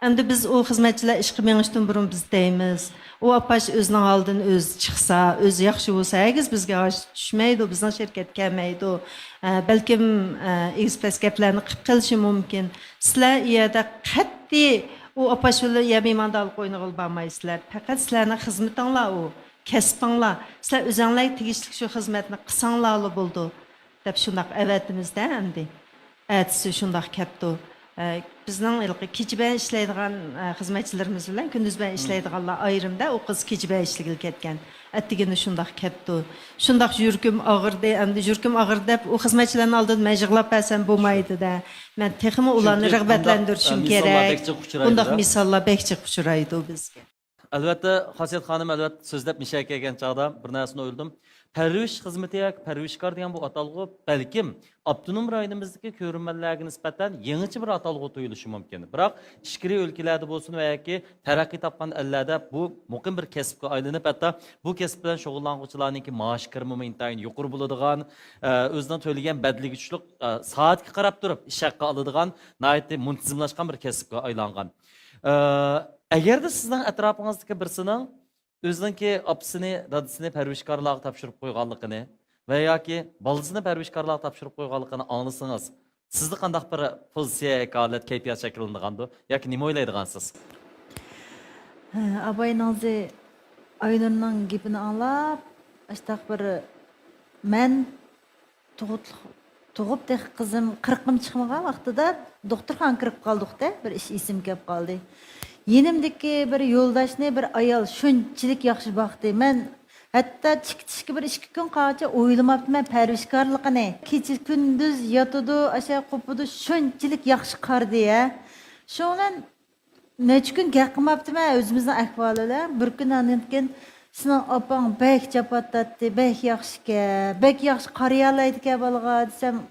ئەمدى بىز ئۇ خىزمەتچىلەر ئىشقا مېڭىشتىن بۇرۇن بىز دەيمىز، ئۇ ئاپاش ئۆزىنىڭ ھالىدىن ئۆزى چىقسا، ئۆزى ياخشى بولسا، ھەرگىز بىزگە ھاجىتى چۈشمەيدۇ، بىزنىڭ شىركەتكە كەلمەيدۇ. ئە، بەلكىم، ئە، ئېگىز پەس گەپلەرنى قىلىپ قېلىشى مۇمكىن. سىلەر ئۇ يەردە قەتئىي ئۇ ئاپاش بىلەن يەر مېھماندارلىق ئوينىغىلى بارمايسىلەر. پەقەت سىلەرنىڭ خىزمىتىڭلار ئۇ، كەسپىڭلار. سىلەر ئۆزەڭلارگە تېگىشلىك شۇ خىزمەتنى قىلساڭلارلا بولىدۇ، دەپ شۇنداق ئەۋەتىمىز-دە ئەمدى. ئەتىسى شۇنداق كەپتۇ. ئە، بىزنىڭ ھېلىقى كېچە بىلەن ئىشلەيدىغان، ئە، خىزمەتچىلىرىمىز بىلەن كۈندۈز بىلەن ئىشلەيدىغانلار ئايرىم-دە، ئۇ قىز كېچە بىلەن ئىشلىگىلى كەتكەن. ئەتىگىنى شۇنداق كەپتۇ. شۇنداق يۈرىكىم ئاغرىدى، ئەمدى يۈرىكىم ئاغرىدى دەپ ئۇ خىزمەتچىلەرنىڭ ئالدىدا مەن يىغلاپ بەرسەم بولمايدۇ-دە. مەن تېخىمۇ ئۇلارنى چۈنكى رىغبەتلەندۈرۈشۈم بۇنداق، ئە، مىساللار كېرەك. بەك جىق ئۇچرايدۇ-دە. بۇنداق مىساللار بەك جىق ئۇچرايدۇ بىزگە. ئەلۋەتتە، خاسىيەت خانىم، ئەلۋەتتە، سۆزلەپ مىشەگە كەلگەن چاغدا بىر نەرسىنى ئويلىدىم. پەرۋىش خىزمىتى ياكى پەرۋىشكار دېگەن بۇ ئاتالغۇ بەلكىم ئاپتونوم رايونىمىزدىكى كۆرۈرمەنلەرگە نىسبەتەن يېڭىچە بىر ئاتالغۇ تۇيۇلۇشى مۇمكىن. بىراق ئىچكىرى ئۆلكىلەردە بولسۇن ۋە ياكى تەرەققىي تاپقان ئەللەردە بۇ مۇقىم بىر كەسىپكە ئايلىنىپ، ھەتتا بۇ كەسىپ بىلەن شۇغۇللانغۇچىلارنىڭكى مائاش كىرىمىمۇ ئىنتايىن يۇقىرى بولىدىغان، ئە، ئۆزىنىڭ تۆلىگەن بەدىلىگە چۈشلۈك، ئە، سائەتكە قاراپ تۇرۇپ ئىش ھەققى ئالىدىغان ناھايىتى مۇنتىزىملاشقان بىر كەسىپكە ئايلانغان. ئە، ئەگەردە سىزنىڭ ئەتراپىڭىزدىكى بىرسىنىڭ ئۆزىنىڭكى ئاپىسىنى، دادىسىنى پەرۋىشكارلارغا تاپشۇرۇپ قويغانلىقىنى ۋە ياكى بالىسىنى پەرۋىشكارلارغا تاپشۇرۇپ قويغانلىقىنى ئاڭلىسىڭىز، سىزدە قانداق بىر پوزىتسىيە، ھالەت، كەيپىيات شەكىللىنىدىغاندۇ؟ ياكى نېمە ئويلايدىغانسىز؟ ھە، ئاباي نازى ئاينۇرنىڭ گېپىنى ئاڭلاپ، ئاشتاق بىر مەن تۇغۇت-، تۇغۇپ تېخى قىزىم قىرىقىم چىقمىغان ۋاقتىدا دوختۇرخانىغا كىرىپ قالدۇق-دە، بىر ئىش ئېسىمگە كەپ قالدى. يېنىمدىكى بىر يولداشنى بىر ئايال شۇنچىلىك ياخشى باقتى. مەن ھەتتا چىكىتىشكە بىر ئىككى كۈن قالغىچە ئويلىماپتىمەن پەرۋىشكارلىقىنى. كېچە كۈندۈز ياتىدۇ، ئاشۇ قوپىدۇ، شۇنچىلىك ياخشى قارىدى ھە. شۇنىڭ بىلەن نەچچە كۈن گەپ قىلماپتىمەن ئۆزىمىزنىڭ ئەھۋالى بىلەن. بىر كۈنى ئاندىن كېيىن، سېنىڭ ئاپاڭ بەك جاپا تارتتى، بەك ياخشىكەن، بەك ياخشى قارىيالايدىكەن بالىغا دېسەم،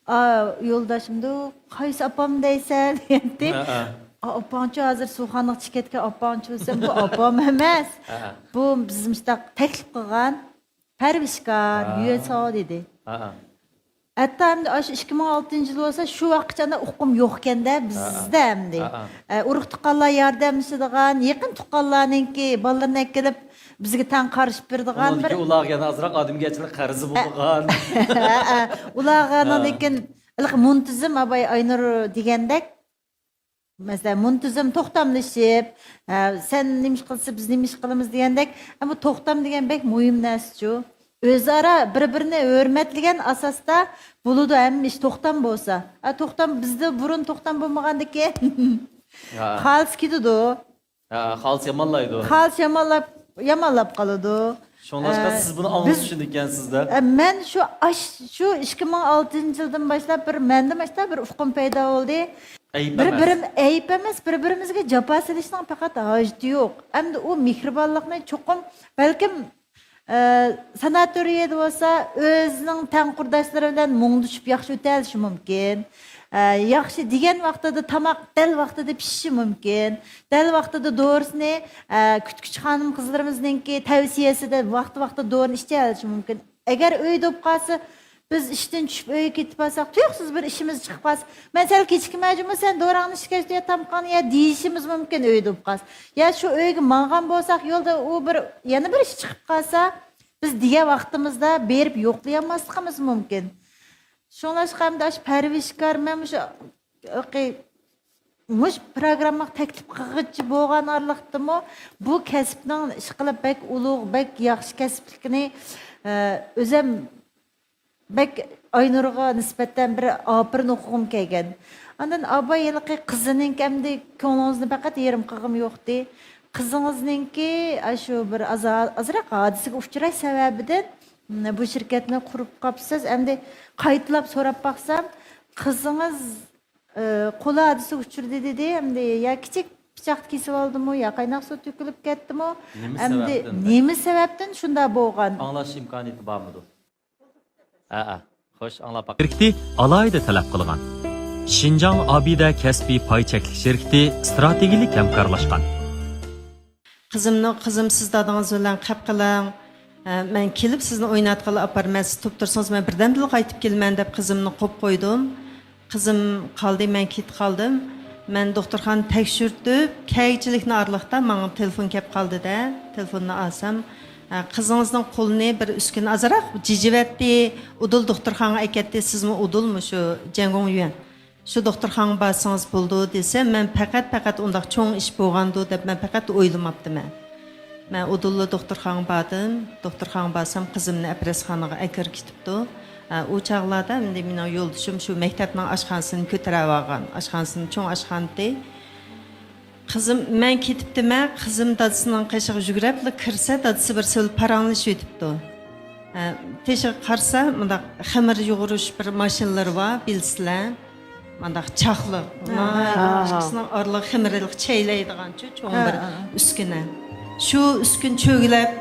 ئا، يولداشىمدۇ، قايسى ئاپام دەيسەن دېگەنتى. ھە، ھە. ئا، ئاپاڭچۇ ھازىر سۇخانىغا چىقىپ كەتكەن ئاپاڭچۇ دېسەم، بۇ ئاپام ئەمەس. ھە، ھە. بۇ بىز مۇشتاق تەكلىپ قىلغان پەرۋىشكار، ھە. يۈەنساۋ دېدى. ھە، ھە. ھەتتا ئەمدى ئاشۇ ئىككى مىڭ ئالتىنچى يىل بولسا شۇ ۋاقىتقىچە ئانداق ئۇقۇم يوق ئىكەن-دە بىزدە ئەمدى. ھە، ھە. ئە، ئۇرۇق تۇغقانلار ياردەملىشىدىغان، يېقىن تۇغقانلارنىڭكى بالىلىرىنى ئەكېلىپ بىزگە تەڭ قارىشىپ بېرىدىغان بىر ئۇنىڭدىكى ئۇلارغا يەنە ئازراق ئادەمگەرچىلىك قەرزى بولىدىغان. ھە، ھە. ئۇلارغا ھە. ئاندىن كېيىن ھېلىقى مۇنتىزىم ئاباي ئاينۇر دېگەندەك، مەسىلەن، مۇنتىزىم توختاملىشىپ، ھە، سەن نېمە ئىش قىلسا، بىز نېمە ئىش قىلىمىز دېگەندەك، ئەمما توختام دېگەن بەك مۇھىم نەرسىچۇ. ئۆزئارا بىر-بىرىنى ھۆرمەتلىگەن ئاساستا بولىدۇ ھەممە ئىش، توختام بولسا. ھە، توختام، بىزدە بۇرۇن توختام بولمىغاندىكىن ھە. خالىس كېتىدۇ. ھە، خالىس يامانلايدۇ. خالىس يامانلاپ، يامانلاپ قالىدۇ. شۇڭلاشقا ئە، سىز بۇنى ئاڭلىق بىز چۈشىنىدىكەنسىز-دە. ئە، مەن شۇ ئاش-، شۇ ئىككى مىڭ ئالتىنچى يىلدىن باشلاپ بىر مەندە ماشتا بىر ئۇقۇم پەيدا بولدى. ئەيىب بىر ئەمەس. بىرىم-، ئەيىب ئەمەس، بىر-بىرىمىزگە جاپا سېلىشنىڭ پەقەت ھاجىتى يوق. ئەمدى ئۇ مېھرىبانلىقنى چوقۇم، بەلكىم، ئە، ساناتورىيەدە بولسا ئۆزىنىڭ تەڭ قۇرداشلىرى بىلەن مۇڭدىشىپ ياخشى ئۆتەلىشى مۇمكىن. ئە، ياخشى دېگەن ۋاقتىدا تاماق دەل ۋاقتىدا پىشىشى مۇمكىن. دەل ۋاقتىدا دورىسىنى، ئە، كۈتكۈچى خانىم قىزلىرىمىزنىڭكى تەۋسىيەسىدە ۋاقتى-ۋاقتىدا دورىنى ئىچەلىشى مۇمكىن. ئەگەر ئۆيدە بولۇپ قالسا، بىز ئىشتىن چۈشۈپ ئۆيگە كېتىپ قالساق، تۇيۇقسىز بىر ئىشىمىز چىقىپ قالسا، مەن سەل كېچىكىمەن جۇمۇ، سەن دوراڭنى ئىچكەچ يا تامىقىڭنى يە دېيىشىمىز مۇمكىن ئۆيدە بولۇپ قالسا. يا شۇ ئۆيگە ماڭغان بولساق، يولدا ئۇ بىر، يەنە بىر ئىش چىقىپ قالسا، بىز دېگەن ۋاقتىمىزدا بېرىپ يوقلىيالماسلىقىمىز مۇمكىن. شۇڭلاشقا ئەمدى ئاشۇ پەرۋىشكار، مەن مۇشۇ، مۇشۇ پروگراممىغا تەكلىپ قىلغۇچى بولغان ئارىلىقتىمۇ بۇ كەسىپنىڭ ئىشقىلىپ بەك ئۇلۇغ، بەك ياخشى كەسىپلىكىنى، ئە، ئۆزەم بەك ئاينۇرغا نىسبەتەن بىر ئاپىرىن ئوقۇغۇم كەلگەن. ئاندىن ئاباي ھېلىقى قىزىنىڭكى ئەمدى كۆڭلىڭىزنى پەقەت يېرىم قىلغۇم يوقتى. قىزىڭىزنىڭكى ئاشۇ بىر ئازا-، ئازراق ھادىسىگە ئۇچراش سەۋەبىدىن، م، بۇ شىركەتنى قۇرۇپ قاپسىز. ئەمدى قايتىلاپ سوراپ باقسام، قىزىڭىز، ئى، قول ھادىسىگە ئۇچرىدى دېدى. ئەمدى يا كىچىك پىچاقتا كېسىۋالدىمۇ يا قايناق سۇ تۆكۈلۈپ كەتتىمۇ؟ نېمە ئەمدى سەۋەبتىن؟ نېمە سەۋەبتىن شۇنداق بولغان؟ ئاڭلاش ئىمكانىيىتى بارمىدۇ؟ ھەئە، خوش، ئاڭلاپ باقاي. شىركىتى ئالاھىدە تەلەپ قىلغان. شىنجاڭ ئابىدە كەسپىي پاي چەكلىك شىركىتى ئىستراتېگىيەلىك ھەمكارلاشقان. قىزىمنى، قىزىم، سىز دادىڭىز بىلەن قېپ قېلىڭ. ئە، مەن كېلىپ سىزنى ئويناتقىلى ئاپارىمەن، سىز تۇرۇپ تۇرسىڭىز، مەن بىردەمدىلا قايتىپ كېلىمەن دەپ قىزىمنى قويۇپ قويدۇم. قىزىم قالدى، مەن كېتىپ قالدىم. مەن دوختۇرخانا تەكشۈرتۈپ، كەچلىكنى ئارىلىقتا ماڭا تېلېفون كەپ قالدى-دە. تېلېفوننى ئالسام، ھە، قىزىڭىزنىڭ قولىنى بىر ئۈسكۈنە ئازراق جىجىۋەتتى، ئۇدۇل دوختۇرخانىغا ئەكەتتى، سىزمۇ ئۇدۇلمۇ شۇ جيەنگۇڭيۈەن؟ شۇ دوختۇرخانىغا بارسىڭىز بولىدۇ دېسە، مەن پەقەت، پەقەت ئۇنداق چوڭ ئىش بولغاندۇ دەپ مەن پەقەت ئويلىماپتىمەن. مەن ئۇدۇللا دوختۇرخانىغا باردىم. دوختۇرخانىغا بارسام، قىزىمنى ئەپرەسخانىغا ئەكىرىپ كېتىپتۇ. ئە، ئۇ چاغلاردا ئەمدى مېنىڭ يولدىشىم شۇ مەكتەپنىڭ ئاشخانىسىنى كۆتۈرۈۋالغان. ئاشخانىسىنى، چوڭ ئاشخانىتى. قىزىم، مەن كېتىپتىمەن، قىزىم دادىسىنىڭ قېشىغا يۈگۈرۈپلا كىرسە، دادىسى بىرسى بىلەن پاراڭلىشىۋېتىپتۇ. ئە، تېشىغا قارىسا، مۇنداق خېمىر يۇغۇرۇش بىر ماشىنىلىرى بار، بىلىسىلەر. مانداق چاقلىق، ھە. ناھايىتى ھە. ئىككىسىنىڭ ئارىلىقى خېمىرلىق چەيلەيدىغانچۇ، چوڭ ھە، بىر ھە. ئۈسكۈنە. شۇ ئۈسكۈنە چۆگىلەپ،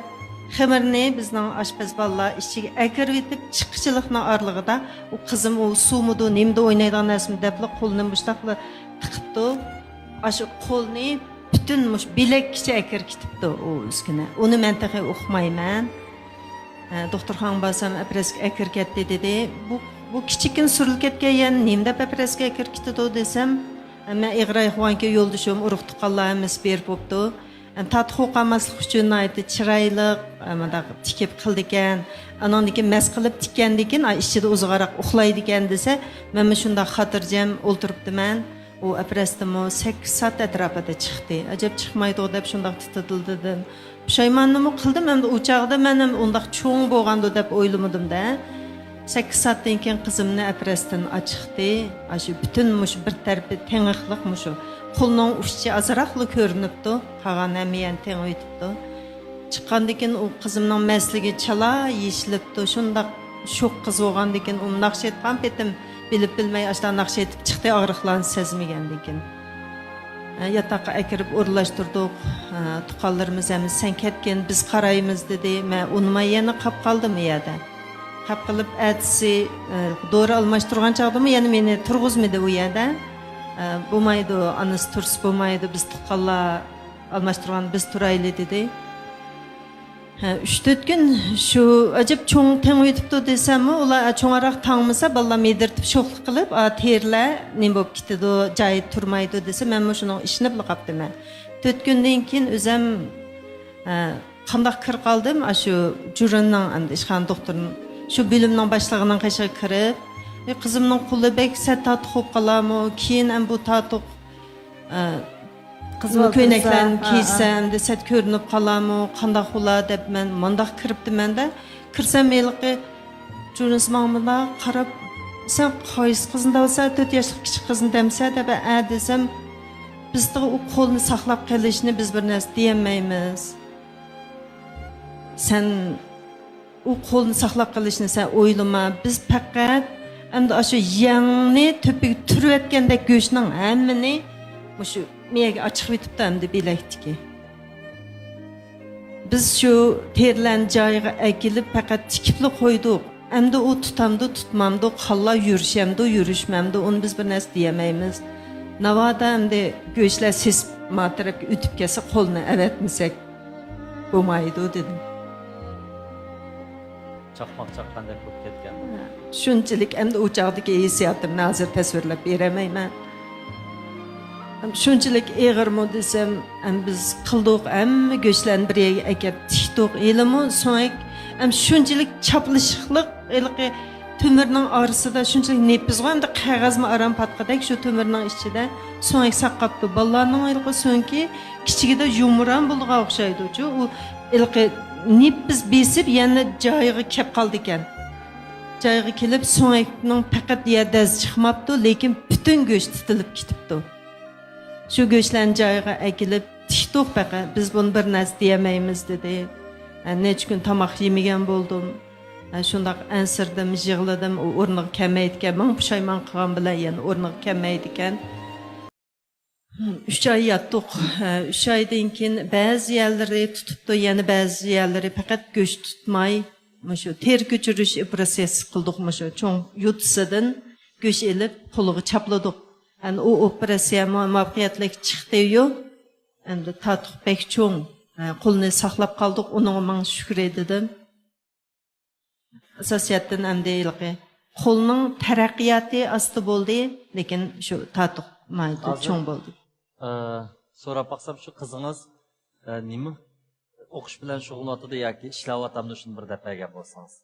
خېمىرنى بىزنىڭ ئاشپەز بالىلار ئىچىگە ئەكىرىۋېتىپ چىققۇچىلىقنىڭ ئارىلىقىدا، ئۇ قىزىم ئۇ سۇمىدۇ، نېمىدۇ، ئوينايدىغان نەرسىمۇ دەپلا قولىنى مۇشتاقلا تىقىپتۇ. ئاشۇ قولنى پۈتۈن مۇشۇ بىلەككىچە ئەكىرىپ كېتىپتۇ ئۇ ئۈسكۈنە. ئۇنى مەن تېخى ئۇقمايمەن. ئە، دوختۇرخانىغا بارسام، ئەپرەسكە ئەكىرىپ كەتتى دېدى. بۇ، بۇ كىچىككىنە سۈرۈلۈپ كەتكەن يەنى نېمە دەپ ئەپرەسكە ئەكىرىپ كېتىدۇ دېسەم، مەن ئېغىر ئايىغىغانكەن يولدىشىم، ئۇرۇق تۇغقانلار ھەممىسى بېرىپ بوپتۇ. ئەم، تاتۇق ئوقۇماسلىق ئۈچۈن ناھايىتى چىرايلىق، ئە، مۇنداق تىكىپ قىلىدىكەن. ئانىڭدىن كېيىن مەس قىلىپ تىككەندىن كېيىن، ئا، ئىچىدە ئۇزاقراق ئۇخلايدىكەن دېسە، مەنمۇ شۇنداق خاتىرجەم ئولتۇرۇپتىمەن. ئۇ ئەپرەستىمۇ سەككىز سائەت ئەتراپىدا چىقتى. ئەجەب چىقمايدۇ دەپ شۇنداق تىتىدىلدىدىم. پۇشايماننىمۇ قىلدىم، ئەمدى ئۇ چاغدا مەن ھەم ئۇنداق چوڭ بولغاندۇ دەپ ئويلىمىدىم-دە. سەككىز سائەتتىن كېيىن قىزىمنى ئەپرەستىن ئاچىقتى. ئاشۇ پۈتۈن مۇشۇ بىر تەرىپى تېڭىقلىق مۇشۇ. قولنىڭ ئۇچى ئازراقلا كۆرۈنۈپتۇ. قالغان ھەممە يەرنى تېڭىۋېتىپتۇ. چىققاندىن كېيىن ئۇ قىزىمنىڭ مەسلىكى چالا يېشىلىپتۇ. شۇنداق شوق قىز بولغاندىن كېيىن ئۇ ناخشا ئېيتقان پېتىم بىلىپ بىلمەي ئاشۇنداق ناخشا ئېيتىپ چىقتى، ئاغرىقلارنى سەزمىگەندىن كېيىن. ئە، ياتاققا ئەكىرىپ ئورۇنلاشتۇردۇق. ئە، تۇغقانلىرىمىز ھەممىسى سەن كەتكىن، بىز قارايمىز دېدى. مەن ئۇنىماي يەنە قاپ قالدىم ئۇ يەردە. قاپ قېلىپ ئەتىسى، ئە، دورا ئالماشتۇرغان چاغدىمۇ يەنە مېنى تۇرغۇزمىدى ئۇ يەردە. ئە، بولمايدۇ، ئانىسى تۇرسا بولمايدۇ، بىز تۇغقانلار ئالماشتۇرغان بىز تۇرايلى دېدى. ھە، ئۈچ تۆت كۈن شۇ ئەجەب چوڭ تېڭىۋېتىپتۇ دېسەممۇ، ئۇلار چوڭراق تاڭمىسا، بالىلار مىدىرتىپ شوخلۇق قىلىپ، ئا، تېرىلەر نېمە بولۇپ كېتىدۇ، جايىدا تۇرمايدۇ دېسە، مەنمۇ شۇنىڭغا ئىشىنىپلا قاپتىمەن. تۆت كۈندىن كېيىن ئۆزەم، ھە، قانداق كىر قالدىم، ئاشۇ جۈرۈننىڭ، ئەمدى ئىشخانا دوختۇرىنىڭ، شۇ بۆلۈمنىڭ باشلىقىنىڭ قېشىغا كىرىپ، «ئەي، قىزىمنىڭ قولى بەك سەت تاتۇق بولۇپ قالامۇ؟ كېيىن ئەم بۇ تاتۇق، ئە، قىزىل كۆينەكلەرنى كىيسەم، دېسەت كۆرۈنۈپ قالامۇ، قانداق بولا؟» دەپ مەن مانداق كىرىپتىمەن-دە. كىرسەم ھېلىقى جۇرۇنسى ماڭا مۇنداق قاراپ، «سەن قايسى قىزنى دەۋالسەن؟ تۆت ياشلىق كىچىك قىزنى دەمسەن؟» دەپ، «ھە» دېسەم، «بىز تېخى ئۇ قولنى ساقلاپ قېلىشنى بىز بىر نەرسە دېيەلمەيمىز. سەن ئۇ قولنى ساقلاپ قېلىشنى سەن ئويلىما. بىز پەقەت ئەمدى ئاشۇ يەڭنى تۆپىگە تۈرۈۋەتكەندەك گۆشنىڭ ھەممىنى مۇشۇ مېيەگە ئاچىقىۋېتىپتۇ ئەمدى بىلەكتىكى. بىز شۇ تېرىلەرنى جايىغا ئەكېلىپ پەقەت تىكىپلا قويدۇق. ئەمدى ئۇ تۇتامدۇ، تۇتمامدۇ، قانلار يۈرۈشەمدۇ، يۈرۈشمەمدۇ، ئۇنى بىز بىر نەرسە دېيەلمەيمىز. ناۋادا ئەمدى گۆشلەر سېسىپ ما تەرەپكە ئۆتۈپ كەتسە قولنى ئەۋەتمىسەك بولمايدۇ» دېدىم. چاقماق چاققاندەك بولۇپ كەتكەن. شۇنچىلىك ئەمدى ئۇ چاغدىكى ھېسسىياتىمنى ھازىر تەسۋىرلەپ بېرەلمەيمەن. ھەم شۇنچىلىك ئېغىرمۇ دېسەم، ھەم بىز قىلدۇق، ھەممە گۆشلەرنى بىر يەرگە ئەكەپ تىكتۇق. ھېلىمۇ سۆڭەك، ھەم شۇنچىلىك چاپلىشىقلىق، ھېلىقى تۆمۈرنىڭ ئارىسىدا شۇنچىلىك نېپىزغۇ، ئەمدى قەغەزمۇ ئاران پاتقۇدەك شۇ تۆمۈرنىڭ ئىچىدە سۆڭەك ساقلاپتۇ. بالىلارنىڭ ھېلىقى سۆڭىكى كىچىكىدە يۇمران بولىدىغان ئوخشايدۇچۇ. ئۇ ھېلىقى نېپىز بېسىپ يەنە جايىغا كەپ قالىدىكەن. جايىغا كېلىپ سۆڭەكنىڭ پەقەت يەردە دەز چىقماپتۇ، لېكىن پۈتۈن گۆش تىتىلىپ كېتىپتۇ. شۇ گۆشلەرنى جايىغا ئەكېلىپ تىكتۇق پەقەت، بىز بۇنى بىر نەرسە دېيەلمەيمىز دېدى. ھە، نەچچە كۈن تاماق يېمىگەن بولدۇم. ھە، شۇنداق ئەنسىرىدىم، يىغلىدىم، ئۇ ئورنىغا كەلمەيدىكەن، مىڭ پۇشايمان قىلغان بىلەن يەنە ئورنىغا كەلمەيدىكەن. ئۈچ ئاي ياتتۇق. ھە، ئۈچ ئايدىن كېيىن بەزى يەرلىرى تۇتۇپتۇ، يەنە بەزى يەرلىرى پەقەت گۆش تۇتماي، مۇشۇ تېرە كۆچۈرۈش ئوپېراتسىيەسى قىلدۇق، مۇشۇ چوڭ يوتىسىدىن گۆش ئېلىپ قولىغا چاپلىدۇق. ئەمدى ئۇ ئوپېراتسىيە مۇ-، مۇۋەپپەقىيەتلىك چىقتىيۇ. ئەمدى تاتۇق بەك چوڭ. ھە، قولنى ساقلاپ قالدۇق، ئۇنىڭغا مىڭ شۈكرى دېدىم. ئاساسىيەتتىن ئەمدى ھېلىقى قولنىڭ تەرەققىياتى ئاستا بولدى، لېكىن شۇ تاتۇق ناھايىتى ھازىر، چوڭ بولدى. ئە، سوراپ باقسام، شۇ قىزىڭىز، ئە، نېمە ئوقۇش بىلەن شۇغۇللىنىۋاتىدۇ ياكى ئىشلەۋاتامدۇ، شۇنى بىر دەپ بەرگەن بولسىڭىز.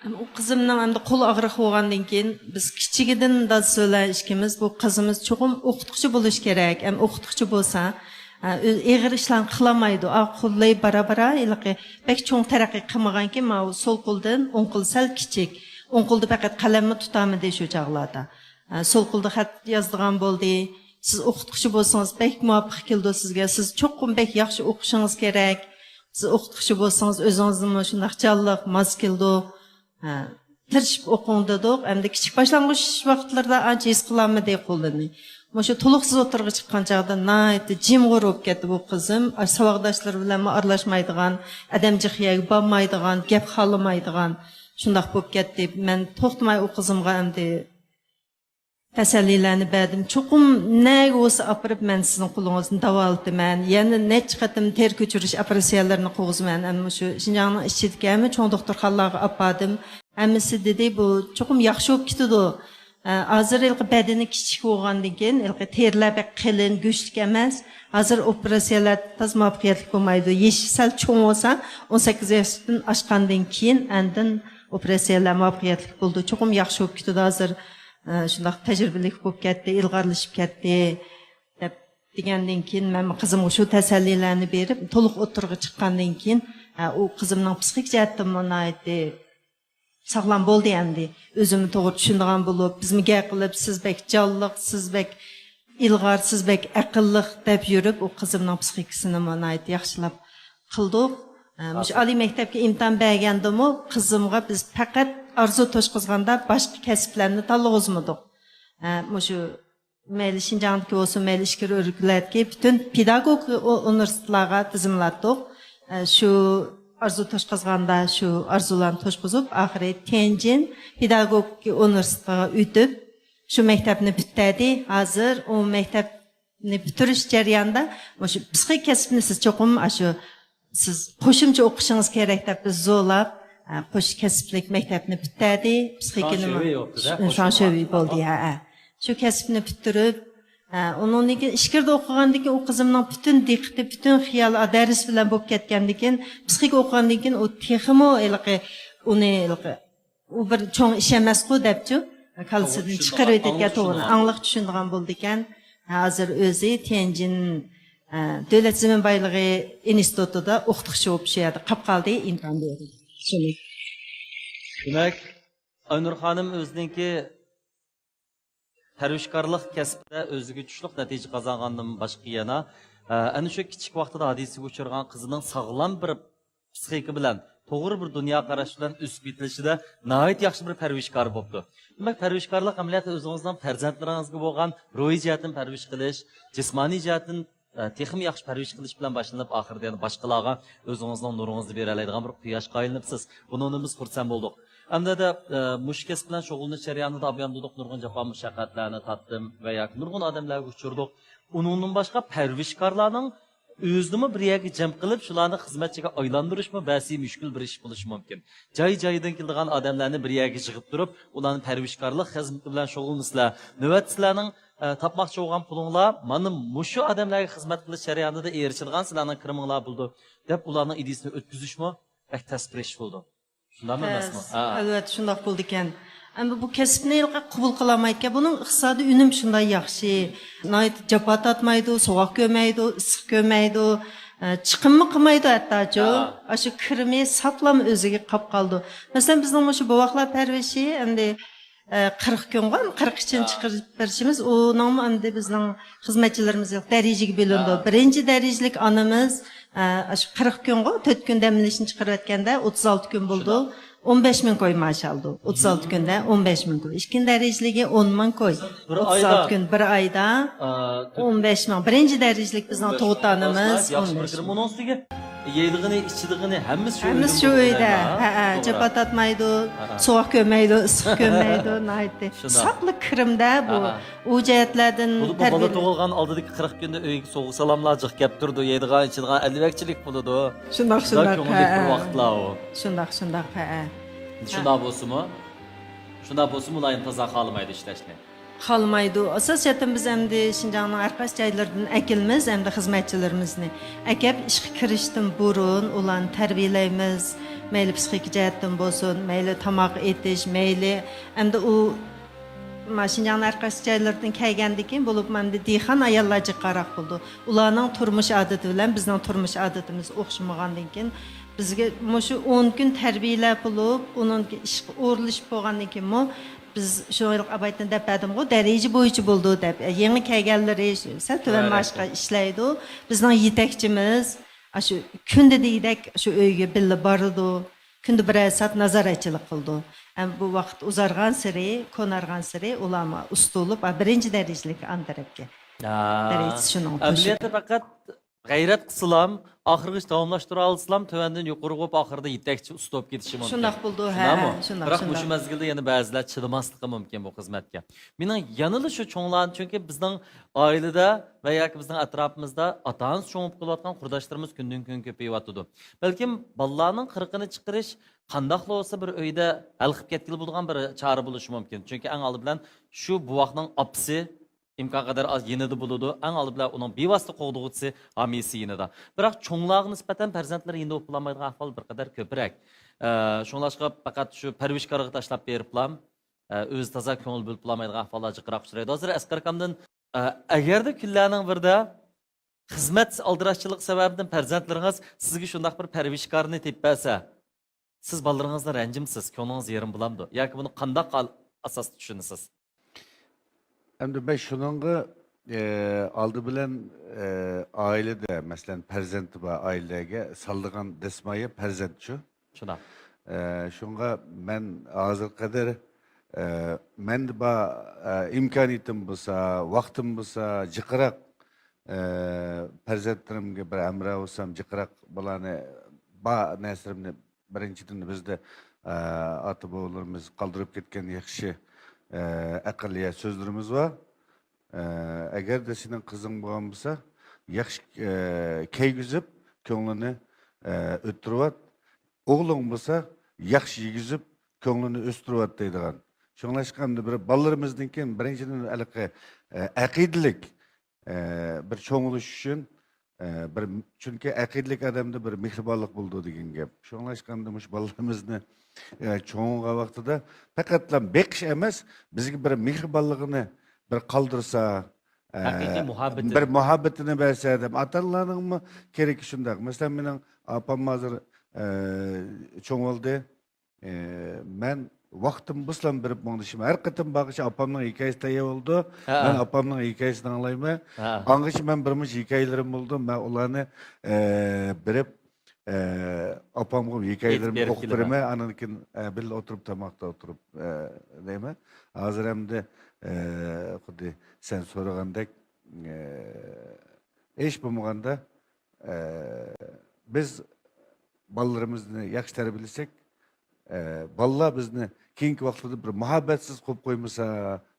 ئۇ قىزىمنىڭ ئەمدى قول ئاغرىقى بولغاندىن كېيىن، بىز كىچىكىدىن دادىسى بىلەن ئىككىمىز، بۇ قىزىمىز چوقۇم ئوقۇتقۇچى بولۇش كېرەك، ئەم ئوقۇتقۇچى بولسا، ئە، ئۆ-، ئېغىر ئىشلارنى قىلالمايدۇ. ئا، قولى بارا-بارا ھېلىقى بەك چوڭ تەرەققىي قىلمىغانكىن، ماۋۇ سول قولدىن، ئوڭ قول سەل كىچىك. ئوڭ قولدا پەقەت قەلەممۇ تۇتالمىدى شۇ چاغلاردا. ئە، سول قولدا خەت يازىدىغان بولدى. سىز ئوقۇتقۇچى بولسىڭىز بەك مۇۋاپىق كېلىدۇ سىزگە. سىز چوقۇم بەك ياخشى ئوقۇشىڭىز كېرەك. سىز ئوقۇتقۇچى بولسىڭىز ئۆزىڭىزنىمۇ شۇنداق جانلىق، ماس كېلىدۇ. ھە، تىرىشىپ ئوقۇڭ دېدۇق. ئەمدى كىچىك باشلانغۇچ ۋاقىتلىرىدا ئانچە ھېس قىلالمىدى قولىنى. مۇشۇ تولۇقسىز ئوتتۇرىغا چىققان چاغدا ناھايىتى جىمغۇر بولۇپ كەتتى بۇ قىزىم. ئاش-، ساۋاقداشلىرى بىلەنمۇ ئارىلاشمايدىغان، ئادەم جىق يەرگە بارمايدىغان، گەپ خالىمايدىغان شۇنداق بولۇپ كەتتى. مەن توختىماي ئۇ قىزىمغا ئەمدى تەسەللىلەرنى بەردىم. چوقۇم نەگە بولسا ئاپىرىپ، مەن سىزنىڭ قولىڭىزنى داۋالىتىمەن. يەنە نەچچە قېتىم تېرە كۆچۈرۈش ئوپېراتسىيەلىرىنى قىلغۇزىمەن. ئەمما شۇ شىنجاڭنىڭ ئىچىدىكى ھەممە چوڭ دوختۇرخانىلارغا ئاپاردىم. ھەممىسى دېدى، بۇ چوقۇم ياخشى بولۇپ كېتىدۇ. ئە، ھازىر ھېلىقى بەدىنى كىچىك بولغاندىن كېيىن، ھېلىقى تېرىلار بەك قېلىن، گۆشلۈك ئەمەس. ھازىر ئوپېراتسىيەلەر تازا مۇۋەپپەقىيەتلىك بولمايدۇ. يېشى سەل چوڭ بولسا، ئون سەككىز ياشتىن ئاشقاندىن كېيىن ئاندىن ئوپېراتسىيەلەر مۇۋەپپەقىيەتلىك بولىدۇ. چوقۇم ياخشى بولۇپ كېتىدۇ ھازىر. ئە، شۇنداق تەجرىبىلىك بولۇپ كەتتى، ئىلغارلىشىپ كەتتى، دەپ دېگەندىن كېيىن، مەن قىزىمغا شۇ تەسەللىلەرنى بېرىپ، تولۇق ئوتتۇرىغا چىققاندىن كېيىن، ئە، ئۇ قىزىمنىڭ پسىخىك جەھەتتىنمۇ ناھايىتى ساغلام بولدى ئەمدى. ئۆزىمۇ توغرا چۈشىنىدىغان بولۇپ، بىزمۇ گەپ قىلىپ، سىز بەك جانلىق، سىز بەك ئىلغار، سىز بەك ئەقىللىق دەپ يۈرۈپ، ئۇ قىزىمنىڭ پسىخىكىسىنىمۇ ناھايىتى ياخشىلاپ قىلدۇق. ئە، مۇشۇ ئالىي مەكتەپكە ئىمتىھان بەرگەندىمۇ قىزىمغا بىز پەقەت ئارزۇ توشقۇزغاندا باشقا كەسىپلەرنى تاللىغۇزمىدۇق. ئە، مۇشۇ مەيلى شىنجاڭدىكى بولسۇن، مەيلى ئىچكىرى ئۆلكىلەردىكى پۈتۈن پېداگوگىكا ئۇ-، ئۇنىۋېرسىتېتلارغا تىزىملاتتۇق. ئە، شۇ ئارزۇ توشقۇزغاندا شۇ ئارزۇلارنى توشقۇزۇپ، ئاخىرى تيەنجىن پېداگوگىكا ئۇنىۋېرسىتېتىغا ئۆتۈپ، شۇ مەكتەپنى پۈتتۈردى. ھازىر ئۇ مەكتەپنى پۈتتۈرۈش جەريانىدا مۇشۇ پسىخىك كەسىپنى سىز چوقۇم ئاشۇ سىز قوشۇمچە ئوقۇشىڭىز كېرەك دەپ بىز زورلاپ، ئە، قوش كەسىپلىك مەكتەپنى پۈتتۈردى. پسىخىكىنىمۇ شۇ بولدى، ھە، ھە. شۇ كەسىپنى پۈتتۈرۈپ، ئە، ئۇنىڭدىن كېيىن ئىچكىرىدە ئوقۇغاندىن كېيىن ئۇ قىزىمنىڭ پۈتۈن دىققىتى، پۈتۈن خىيالى، ئا، دەرس بىلەن بولۇپ كەتكەندىن كېيىن، پسىخىكا ئوقۇغاندىن كېيىن ئۇ تېخىمۇ ھېلىقى، ئۇنى ھېلىقى ئۇ بىر چوڭ ئىش ئەمەسقۇ دەپچۇ، كاللىسىدىن چىقىرىۋېتىدىكەن، توغرا، ئاڭلىق چۈشىنىدىغان بولىدىكەن. ھازىر ئۆزى تيەنجىن، ئە، دۆلەت زېمىن بايلىقى ئىنستىتۇتىدا ئوقۇتقۇچى بولۇپ شۇ يەردە قاپ قالدى، ئىمتىھان بېرىدۇ. شۇنى. دېمەك، ئاينۇر خانىم ئۆزىنىڭكى پەرۋىشكارلىق كەسپىدە ئۆزىگە چۈشلۈك نەتىجە قازانغاندىن باشقا يەنە، ئە، ئەنە شۇ كىچىك ۋاقتىدا ھادىسىگە ئۇچرىغان قىزىنىڭ ساغلام بىر پسىخىكا بىلەن، توغرا بىر دۇنيا قاراش بىلەن ئۆسۈپ يېتىلىشىدە ناھايىتى ياخشى بىر پەرۋىشكار بوپتۇ. دېمەك، پەرۋىشكارلىق ئەمەلىيەتتە ئۆزىڭىزنىڭ پەرزەنتلىرىڭىزگە بولغان روھىي جەھەتتىن پەرۋىش قىلىش، جىسمانىي جەھەتتىن، ئە، تېخىمۇ ياخشى پەرۋىش قىلىش بىلەن باشلىنىپ، ئاخىرىدا يەنە باشقىلارغا ئۆزىڭىزنىڭ نۇرىڭىزنى بېرەلەيدىغان بىر قۇياشقا ئايلىنىپسىز. بۇنىڭدىن بىز خۇرسەن بولدۇق. ئەمدى، ئە، مۇشۇ كەسىپ بىلەن شۇغۇللىنىش جەريانىدا ئابايام دېدۇق، نۇرغۇن جاپا مۇشەققەتلەرنى تارتتىم ۋە ياكى نۇرغۇن ئادەملەرگە ئۇچرىدۇق. ئۇنىڭدىن باشقا پەرۋىشكارلارنىڭ ئۆزىنىمۇ بىر يەرگە جەم قىلىپ، شۇلارنى خىزمەتچىگە ئايلاندۇرۇشمۇ بەسى مۈشكۈل بىر ئىش بولۇشى مۇمكىن. جاي-جايىدىن كېلىدىغان ئادەملەرنى بىر يەرگە يىغىپ تۇرۇپ، ئۇلارنى پەرۋىشكارلىق خىزمىتى بىلەن شۇغۇللىنىسىلەر. نۆۋەتتە سىلەرنىڭ، ئە، تاپماقچى بولغان پۇلۇڭلار مانا مۇشۇ ئادەملەرگە خىزمەت قىلىش جەريانىدا ئېرىشىدىغان سىلەرنىڭ كىرىمىڭلار بولىدۇ، دەپ ئۇلارنىڭ ئىدىيىسىنى ئۆتكۈزۈشمۇ بەك تەس بىر ئىش بولىدۇ. شۇنداقمۇ ئەمەسمۇ؟ ھە. ئەلۋەتتە، شۇنداق بولىدىكەن. ئەمما بۇ كەسىپنى ھېلىقى قوبۇل قىلالمايدىكەن. بۇنىڭ ئىقتىسادىي ئۈنۈمى شۇنداق ياخشى. ناھايىتى جاپا تارتمايدۇ، سوغۇق كۆرمەيدۇ، ئىسسىق كۆرمەيدۇ، ئە، چىقىممۇ قىلمايدۇ ھەتتاچۇ. ھە. ئاشۇ كىرىمى ساپلام ئۆزىگە قاپ قالىدۇ. مەسىلەن، بىزنىڭ مۇشۇ بوۋاقلار پەرۋىشى ئەمدى، ئە، قىرىق كۈنغۇ، قىرىق ئىچىنى ھە. چىقىرىپ بېرىشىمىز، ئۇنىڭمۇ ئەمدى بىزنىڭ خىزمەتچىلىرىمىز دەرىجىگە بۆلۈنىدۇ. ھە. بىرىنچى دەرىجىلىك ئانىمىز، ئە، ئاشۇ قىرىق كۈنغۇ، تۆت كۈن دەم ئېلىشنى چىقىرىۋەتكەندە ئوتتۇز ئالتە كۈن بولىدۇ. شۇنداق. ئون بەش مىڭ كوي مائاش ئالىدۇ. ئوتتۇز ئالتە كۈندە ئون بەش مىڭ كوي. ئىككىنچى دەرىجىلىكى ئون مىڭ كوي. بىر ئوتتۇز ئالتە ئايدا. كۈن، بىر ئايدا ئا، تۆت. ئون بەش مىڭ. بىرىنچى دەرىجىلىك بىزنىڭ ئون بەش مىڭ. تۇغۇت ئانىمىز ياخشى ئون بەش مىڭ. بىر كىرىم. ئۇنىڭ ئۈستىگە يەيدىغىنى، ئىچىدىغىنى ھەممىسى شۇ ھەممىسى شۇ ئۆيدە. ئۆيدە. ھە، ھە، توغرا. جاپا تارتمايدۇ، ھە، ھە. سوغۇق كۆرمەيدۇ، ئىسسىق كۆرمەيدۇ، ناھايىتى. شۇنداق. ساپلا كىرىمدە بۇ. ھە، ھە. ئۇ جەھەتلەردىن بۇ، بۇ بالا تەربىيە. تۇغۇلغان ئالدىدىكى قىرىق كۈندە ئۆيگە سوۋغا سالاملار جىق كەپ تۇرىدۇ، يەيدىغان، ئىچىدىغان ئەلۋەكچىلىك بولىدۇ. شۇنداق، شۇنداق، شۇنداق كۆڭۈللۈك بىر ھە. ۋاقىتلار ئۇ. شۇنداق، شۇنداق، ھە. شۇنداق بولسىمۇ، شۇنداق بولسىمۇ، ئۇلار تازا خالىمايدۇ ئىشلەشنى. خالىمايدۇ. ئاساسىي جەھەتتىن بىز ئەمدى شىنجاڭنىڭ ھەر قايسى جايلىرىدىن ئەكېلىمىز، ئەمدى خىزمەتچىلىرىمىزنى ئەكەپ، ئىشقا كىرىشتىن بۇرۇن ئۇلارنى تەربىيەلەيمىز. مەيلى پسىخىكا جەھەتتىن بولسۇن، مەيلى تاماق ئېتىش، مەيلى ئەمدى ئۇ ما شىنجاڭنىڭ ھەر قايسى جايلىرىدىن كەلگەندىن كېيىن، بولۇپمۇ ئەمدى دېھقان ئاياللار جىقراق بولىدۇ. ئۇلارنىڭ تۇرمۇش ئادىتى بىلەن بىزنىڭ تۇرمۇش ئادىتىمىز ئوخشىمىغاندىن كېيىن، بىزگە مۇشۇ ئون كۈن تەربىيەلەپ بولۇپ، ئۇنىڭ كېيىن ئىشقا ئورۇنلىشىپ بولغاندىن كېيىنمۇ، بىز شۇ ھېلىقى ئاۋايتىن دەپ بەردىمغۇ، دەرىجە بويىچە بولىدۇ دەپ. يېڭى كەلگەنلىرى سەل تۆۋەن مائاشقا ئىشلەيدۇ. بىزنىڭ يېتەكچىمىز ئاشۇ كۈندە دېگۈدەك شۇ ئۆيگە بىللە بارىدۇ. كۈندە بىرەر سائەت نازارەتچىلىك قىلىدۇ. ھەم بۇ ۋاقىت ئۇزارغانسېرى، كونارغانسېرى ئۇلارمۇ ئۇستا بولۇپ، ھا، بىرىنچى دەرىجىلىك ئانا تەرەپكە. ھا. دەرىجىسى شۇنىڭ توشۇپ. ئەمەلىيەتتە پەقەت غەيرەت قىلسىلام، ئاخىرغىچە داۋاملاشتۇرالىسىلام، تۆۋەندىن يۇقىرىغا بولۇپ، ئاخىرىدا يېتەكچى ئۇستا بولۇپ كېتىشى مۇمكىن. شۇنداق بولىدۇ، ھە، شۇنداقمۇ؟ ھە، شۇنداق، بىراق مۇشۇ شۇنداق. مەزگىلدە يەنە بەزىلەر چىدىماسلىقى مۇمكىن بۇ خىزمەتكە. مېنىڭ يەنىلا شۇ چوڭلارنى، چۈنكى بىزنىڭ ئائىلىدە ۋە ياكى بىزنىڭ ئەتراپىمىزدا ئاتا-ئانىسى چوڭىيىپ قېلىۋاتقان قۇرداشلىرىمىز كۈندىن-كۈن كۆپىيىۋاتىدۇ. بەلكىم بالىلارنىڭ قىرىقىنى چىقىرىش قانداقلا بولسا بىر ئۆيدە ھەل قىلىپ كەتكىلى بولىدىغان بىر چارە بولۇشى مۇمكىن. چۈنكى ئەڭ ئالدى بىلەن شۇ بوۋاقنىڭ ئاپىسى ئىمكانقەدەر ئاز يېنىدا بولىدۇ. ئەڭ ئالدى بىلەن ئۇنىڭ بىۋاسىتە قوغدىغۇچىسى، ھامىيسى يېنىدا. بىراق چوڭلارغا نىسبەتەن پەرزەنتلەر يېنىدا بولۇپ بولالمايدىغان ئەھۋال بىر قەدەر كۆپرەك. ئە، شۇڭلاشقا پەقەت شۇ پەرۋىشكارغا تاشلاپ بېرىپلا، ئە، ئۆزى تازا كۆڭۈل بۆلۈپ بولالمايدىغان ئەھۋاللار جىقراق ئۇچرايدۇ. ھازىر ئەسقەر ئاكامدىن، ئە، ئەگەردە كۈنلەرنىڭ بىرىدە خىزمەت ئالدىراشچىلىق سەۋەبىدىن پەرزەنتلىرىڭىز سىزگە شۇنداق بىر پەرۋىشكارنى تېپىپ بەرسە، سىز بالىلىرىڭىزدىن رەنجىمسىز، كۆڭلىڭىز يېرىم بولامدۇ؟ ياكى بۇنى قانداق ئال-، ئاساستا چۈشىنىسىز؟ ئەمدى مەن شۇنىڭغا، ئە، ئالدى بىلەن، ئە، ئائىلىدە، مەسىلەن، پەرزەنتى بار ئائىلىلەرگە سالىدىغان دەسمايە پەرزەنت شۇ. شۇنداق. ئە، شۇڭا مەن ھازىرغا قەدەر، ئە، مەندە بار، ئە، ئىمكانىيىتىم بولسا، ۋاقتىم بولسا، جىقراق، ئە، پەرزەنتلىرىمگە بىر ھەمراھ بولسام، جىقراق بۇلارنى بار نەرسىلىرىمنى بىرىنچىدىن، بىزدە، ئە، ئاتا-بوۋىلىرىمىز قالدۇرۇپ كەتكەن ياخشى، ئە، ئەقلىيە سۆزلىرىمىز بار. ئە، ئەگەردە سېنىڭ قىزىڭ بولغان بولسا، ياخشى، ئە، كىيگۈزۈپ، كۆڭلىنى، ئە، ئۆتتۈرۈۋات. ئوغلۇڭ بولسا، ياخشى يېگۈزۈپ، كۆڭلىنى ئۆستۈرۈۋات دەيدىغان. شۇڭلاشقا ئەمدى بىر بالىلىرىمىزنىڭكى بىرىنچىدىن ھېلىقى، ئە، ئەقىدىلىك، ئە، بىر چوڭ بولۇش ئۈچۈن، ئە، بىر، چۈنكى ئەقىدىلىك ئادەمدە بىر مېھرىبانلىق بولىدۇ دېگەن گەپ. شۇڭلاشقا ئەمدى مۇشۇ بالىلىرىمىزنى، ئە، چوڭ بولغان ۋاقتىدا پەقەتلا بېقىش ئەمەس، بىزگە بىر مېھرىبانلىقىنى بىر قالدۇرسا، ئە، ھەقىقىي مۇھەببىتى. بىر مۇھەببىتىنى بەرسە دەپ، ئاتا-ئانىلارنىڭمۇ كېرىكى شۇنداق. مەسىلەن، مېنىڭ ئاپام ھازىر، ئە، چوڭ بولدى. ئى، مەن ۋاقتىم بولسىلا بېرىپ مۇڭدىشىمەن. ھەر قېتىم بارغۇچە ئاپامنىڭ ھېكايىسى تەييار بولىدۇ. ھە. مەن ئاپامنىڭ ھېكايىسىنى ئاڭلايمەن. ھە. ئاڭغىچە مەن بىر مۇنچە ھېكايىلىرىم بولىدۇ. مەن ئۇلارنى، ئى، بېرىپ، ئى، ئاپامغا ھېكايىلىرىمنى ئوقۇپ بېرىمەن. ئاندىن كېيىن، ئى، بىللە ئولتۇرۇپ تاماقتا ئولتۇرۇپ، ئى، دەيمەن. ھازىر ئەمدى، ئى، خۇددى سەن سورىغاندەك، ئى، ھېچ بولمىغاندا، ئە، بىز بالىلىرىمىزنى ياخشى تەربىيەلىسەك، ئە، بالىلار بىزنى كېيىنكى ۋاقىتلاردا بىر مۇھەببەتسىز قويۇپ قويمىسا،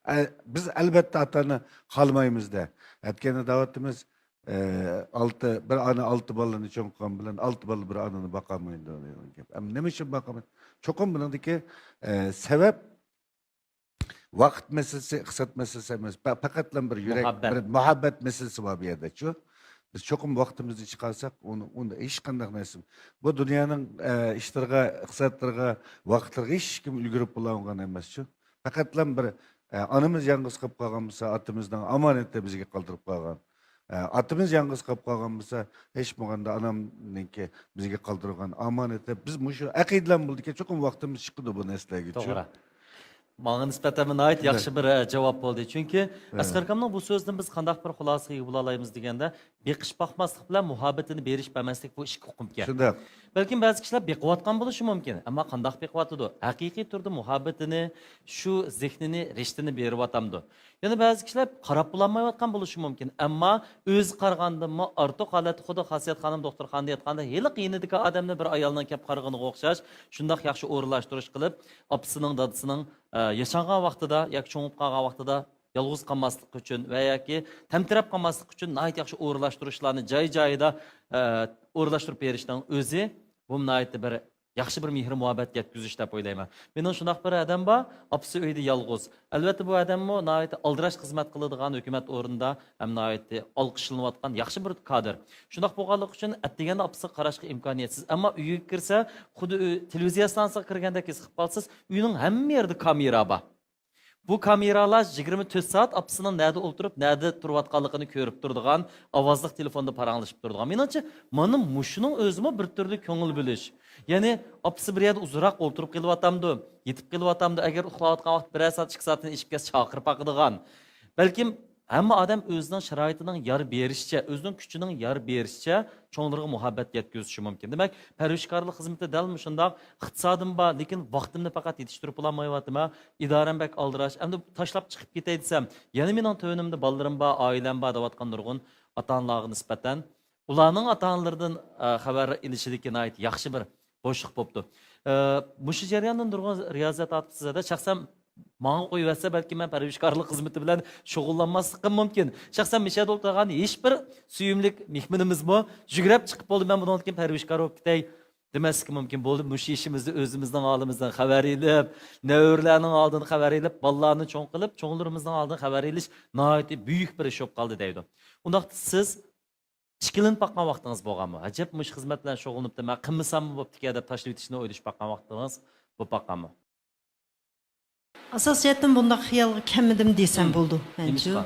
ئە، بىز ئەلۋەتتە ئاتا-ئانا قالمايمىز-دە. ئەتكەندە دەۋاتىمىز، ئە، ئالتە، بىر ئانا ئالتە بالىنى چوڭ قىلغان بىلەن ئالتە بالا بىر ئانىنى باقالمايدۇ دېگەن گەپ. ئەمما نېمە ئۈچۈن باقالمايدۇ؟ چوقۇم بۇنىڭدىكى، ئە، سەۋەب ۋاقىت مەسىلىسى، ئىقتىساد مەسىلىسى ئەمەس. پە-، پەقەتلا بىر يۈرەك، مۇھەببەت. بىر مۇھەببەت مەسىلىسى بار بۇ يەردە، شۇ. بىز چوقۇم ۋاقتىمىزنى چىقارساق، ئۇنى، ئۇنى ھېچقانداق نەرسە، بۇ دۇنيانىڭ، ئە، ئىشلىرىغا، ئىقتىسادلىرىغا، ۋاقىتلىرىغا ھېچكىم ئۈلگۈرۈپ بولالمىغان ئەمەس، شۇ. پەقەتلا بىر، ئە، ئانىمىز يالغۇز قېلىپ قالغان بولسا، ئاتىمىزنىڭ ئامانىتى بىزگە قالدۇرۇپ قالغان. ئە، ئاتىمىز يالغۇز قېلىپ قالغان بولسا، ھېچ بولمىغاندا ئانامنىڭكى بىزگە قالدۇرغان ئامانىتى، بىز مۇشۇ ئەقىدىلەر بولىدىكەن، چوقۇم ۋاقتىمىز چىقىدۇ بۇ نەرسىلەرگە. توغرا. ماڭا نىسبەتەن ناھايىتى ياخشى بىر، ئە، جاۋاب بولدى. چۈنكى ئەسقەر ئاكامنىڭ بۇ سۆزىدىن بىز قانداق بىر خۇلاسىگە ئىگە بولالايمىز دېگەندە، بېقىش باقماسلىق بىلەن مۇھەببىتىنى بېرىش بەرمەسلىك بۇ ئىككى ئۇقۇمكەن. شۇنداق. بەلكىم بەزى كىشىلەر بېقىۋاتقان بولۇشى مۇمكىن، ئەمما قانداق بېقىۋاتىدۇ؟ ھەقىقىي تۈردە مۇھەببىتىنى، شۇ زېھنىنى، رىشتىنى بېرىۋاتامدۇ؟ يەنە بەزى كىشىلەر قاراپ بولالمايۋاتقان بولۇشى مۇمكىن، ئەمما ئۆزى قارىغاندىنمۇ ئارتۇق ھالەتتە، خۇددى خاسىيەت خانىم دوختۇرخانىدا ياتقاندا، ھېلىقى يېنىدىكى ئادەمنى بىر ئايالنىڭ كەپ قارىغىنىغا ئوخشاش، شۇنداق ياخشى ئورۇنلاشتۇرۇش قىلىپ، ئاپىسىنىڭ، دادىسىنىڭ، ئە، ياشانغان ۋاقتىدا ياكى چوڭىيىپ قالغان ۋاقتىدا يالغۇز قالماسلىقى ئۈچۈن ۋە ياكى تەمتىرەپ قالماسلىقى ئۈچۈن ناھايىتى ياخشى ئورۇنلاشتۇرۇشلارنى جاي-جايىدا، ئە، ئورۇنلاشتۇرۇپ بېرىشنىڭ ئۆزى، بۇ ناھايىتى بىر ياخشى بىر مېھىر-مۇھەببەت يەتكۈزۈش دەپ ئويلايمەن. مېنىڭ شۇنداق بىر ھەدەم بار، ئاپىسى ئۆيدە يالغۇز. ئەلۋەتتە، بۇ ھەدەممۇ ناھايىتى ئالدىراش خىزمەت قىلىدىغان ھۆكۈمەت ئورنىدا ھەم ناھايىتى ئالقىشلىنىۋاتقان ياخشى بىر كادىر. شۇنداق بولغانلىقى ئۈچۈن ئەتىگەندە ئاپىسىغا قاراشقا ئىمكانىيەتسىز. ئەمما ئۆيگە كىرسە، خۇددى ئۆ-، تېلېۋىزىيە ئىستانسىسىغا كىرگەندەك ھېس قىلىپ قالىسىز، ئۆينىڭ ھەممە يېرىدە كامېرا بار. بۇ كامېرالار يىگىرمە تۆت سائەت ئاپىسىنىڭ نەدە ئولتۇرۇپ، نەدە تۇرۇۋاتقانلىقىنى كۆرۈپ تۇرىدىغان، ئاۋازلىق تېلېفوندا پاراڭلىشىپ تۇرىدىغان. مېنىڭچە، مانا مۇشۇنىڭ ئۆزىمۇ بىر تۈرلۈك كۆڭۈل بۆلۈش. يەنى ئاپىسى بىر يەردە ئۇزۇنراق ئولتۇرۇپ قېلىۋاتامدۇ، يېتىپ قېلىۋاتامدۇ، ئەگەر ئۇخلاۋاتقان ۋاقىت بىرەر سائەت، ئىككى سائەتتىن ئېشىپ كەتسە چاقىرىپ باقىدىغان. بەلكىم ھەممە ئادەم ئۆزىنىڭ شارائىتىنىڭ يار بېرىشىچە، ئۆزىنىڭ كۈچىنىڭ يار بېرىشىچە چوڭلىرىغا مۇھەببەت يەتكۈزۈشى مۇمكىن. دېمەك، پەرۋىشكارلىق خىزمىتى دەل مۇشۇنداق، ئىقتىسادىم بار، لېكىن ۋاقتىمنى پەقەت يېتىشتۈرۈپ بولالمايۋاتىمەن، ئىدارەم بەك ئالدىراش، ئەمدى تاشلاپ چىقىپ كېتەي دېسەم، يەنە مېنىڭ تۆۋىنىمدە بالىلىرىم بار، ئائىلەم بار دەۋاتقان نۇرغۇن ئاتا-ئانىلارغا نىسبەتەن ئۇلارنىڭ ئاتا-ئانىلىرىدىن، ئە، خەۋەر ئېلىشىدىكى ناھايىتى ياخشى بىر بوشلۇق بوپتۇ. ئە، مۇشۇ جەرياندا نۇرغۇن رىيازەت ئارتىسىدا شەخسەن ماڭا قويۇۋەتسە، بەلكى مەن پەرۋىشكارلىق خىزمىتى بىلەن شۇغۇللانماسلىقىم مۇمكىن. شەخسەن مۇشۇ يەردە ئولتۇرغان ھېچ بىر سۆيۈملۈك مېھمىنىمىزمۇ يۈگرەپ چىقىپ بولدى، مەن بۇنىڭدىن كېيىن پەرۋىشكار بولۇپ كېتەي دېمەسلىكى مۇمكىن. بولدى، مۇشۇ ئىشىمىزدا ئۆزىمىزنىڭ ھالىمىزدىن خەۋەر ئېلىپ، نەۋرىلەرنىڭ ئالدىدىن خەۋەر ئېلىپ، بالىلارنى چوڭ قىلىپ، چوڭلىرىمىزنىڭ ئالدىدىن خەۋەر ئېلىش ناھايىتى بۈيۈك بىر ئىش بولۇپ قالدى دەيدۇ. ئۇنداقتا سىز ئىككىلىنىپ باققان ۋاقتىڭىز بولغانمۇ؟ ئەجەب، مۇشۇ خىزمەت بىلەن شۇغۇللىنىپتۇ، مەن قىلمىساممۇ بوپتىكەن دەپ تاشلىۋېتىشنى ئويلىشىپ باققان ۋاقتىڭىز بولۇپ باققانمۇ؟ ئاساسىي جەھەتتىن بۇنداق خىيالغا كەلمىدىم دېسەم بولىدۇ، مەنچۇ. نېمىشقا؟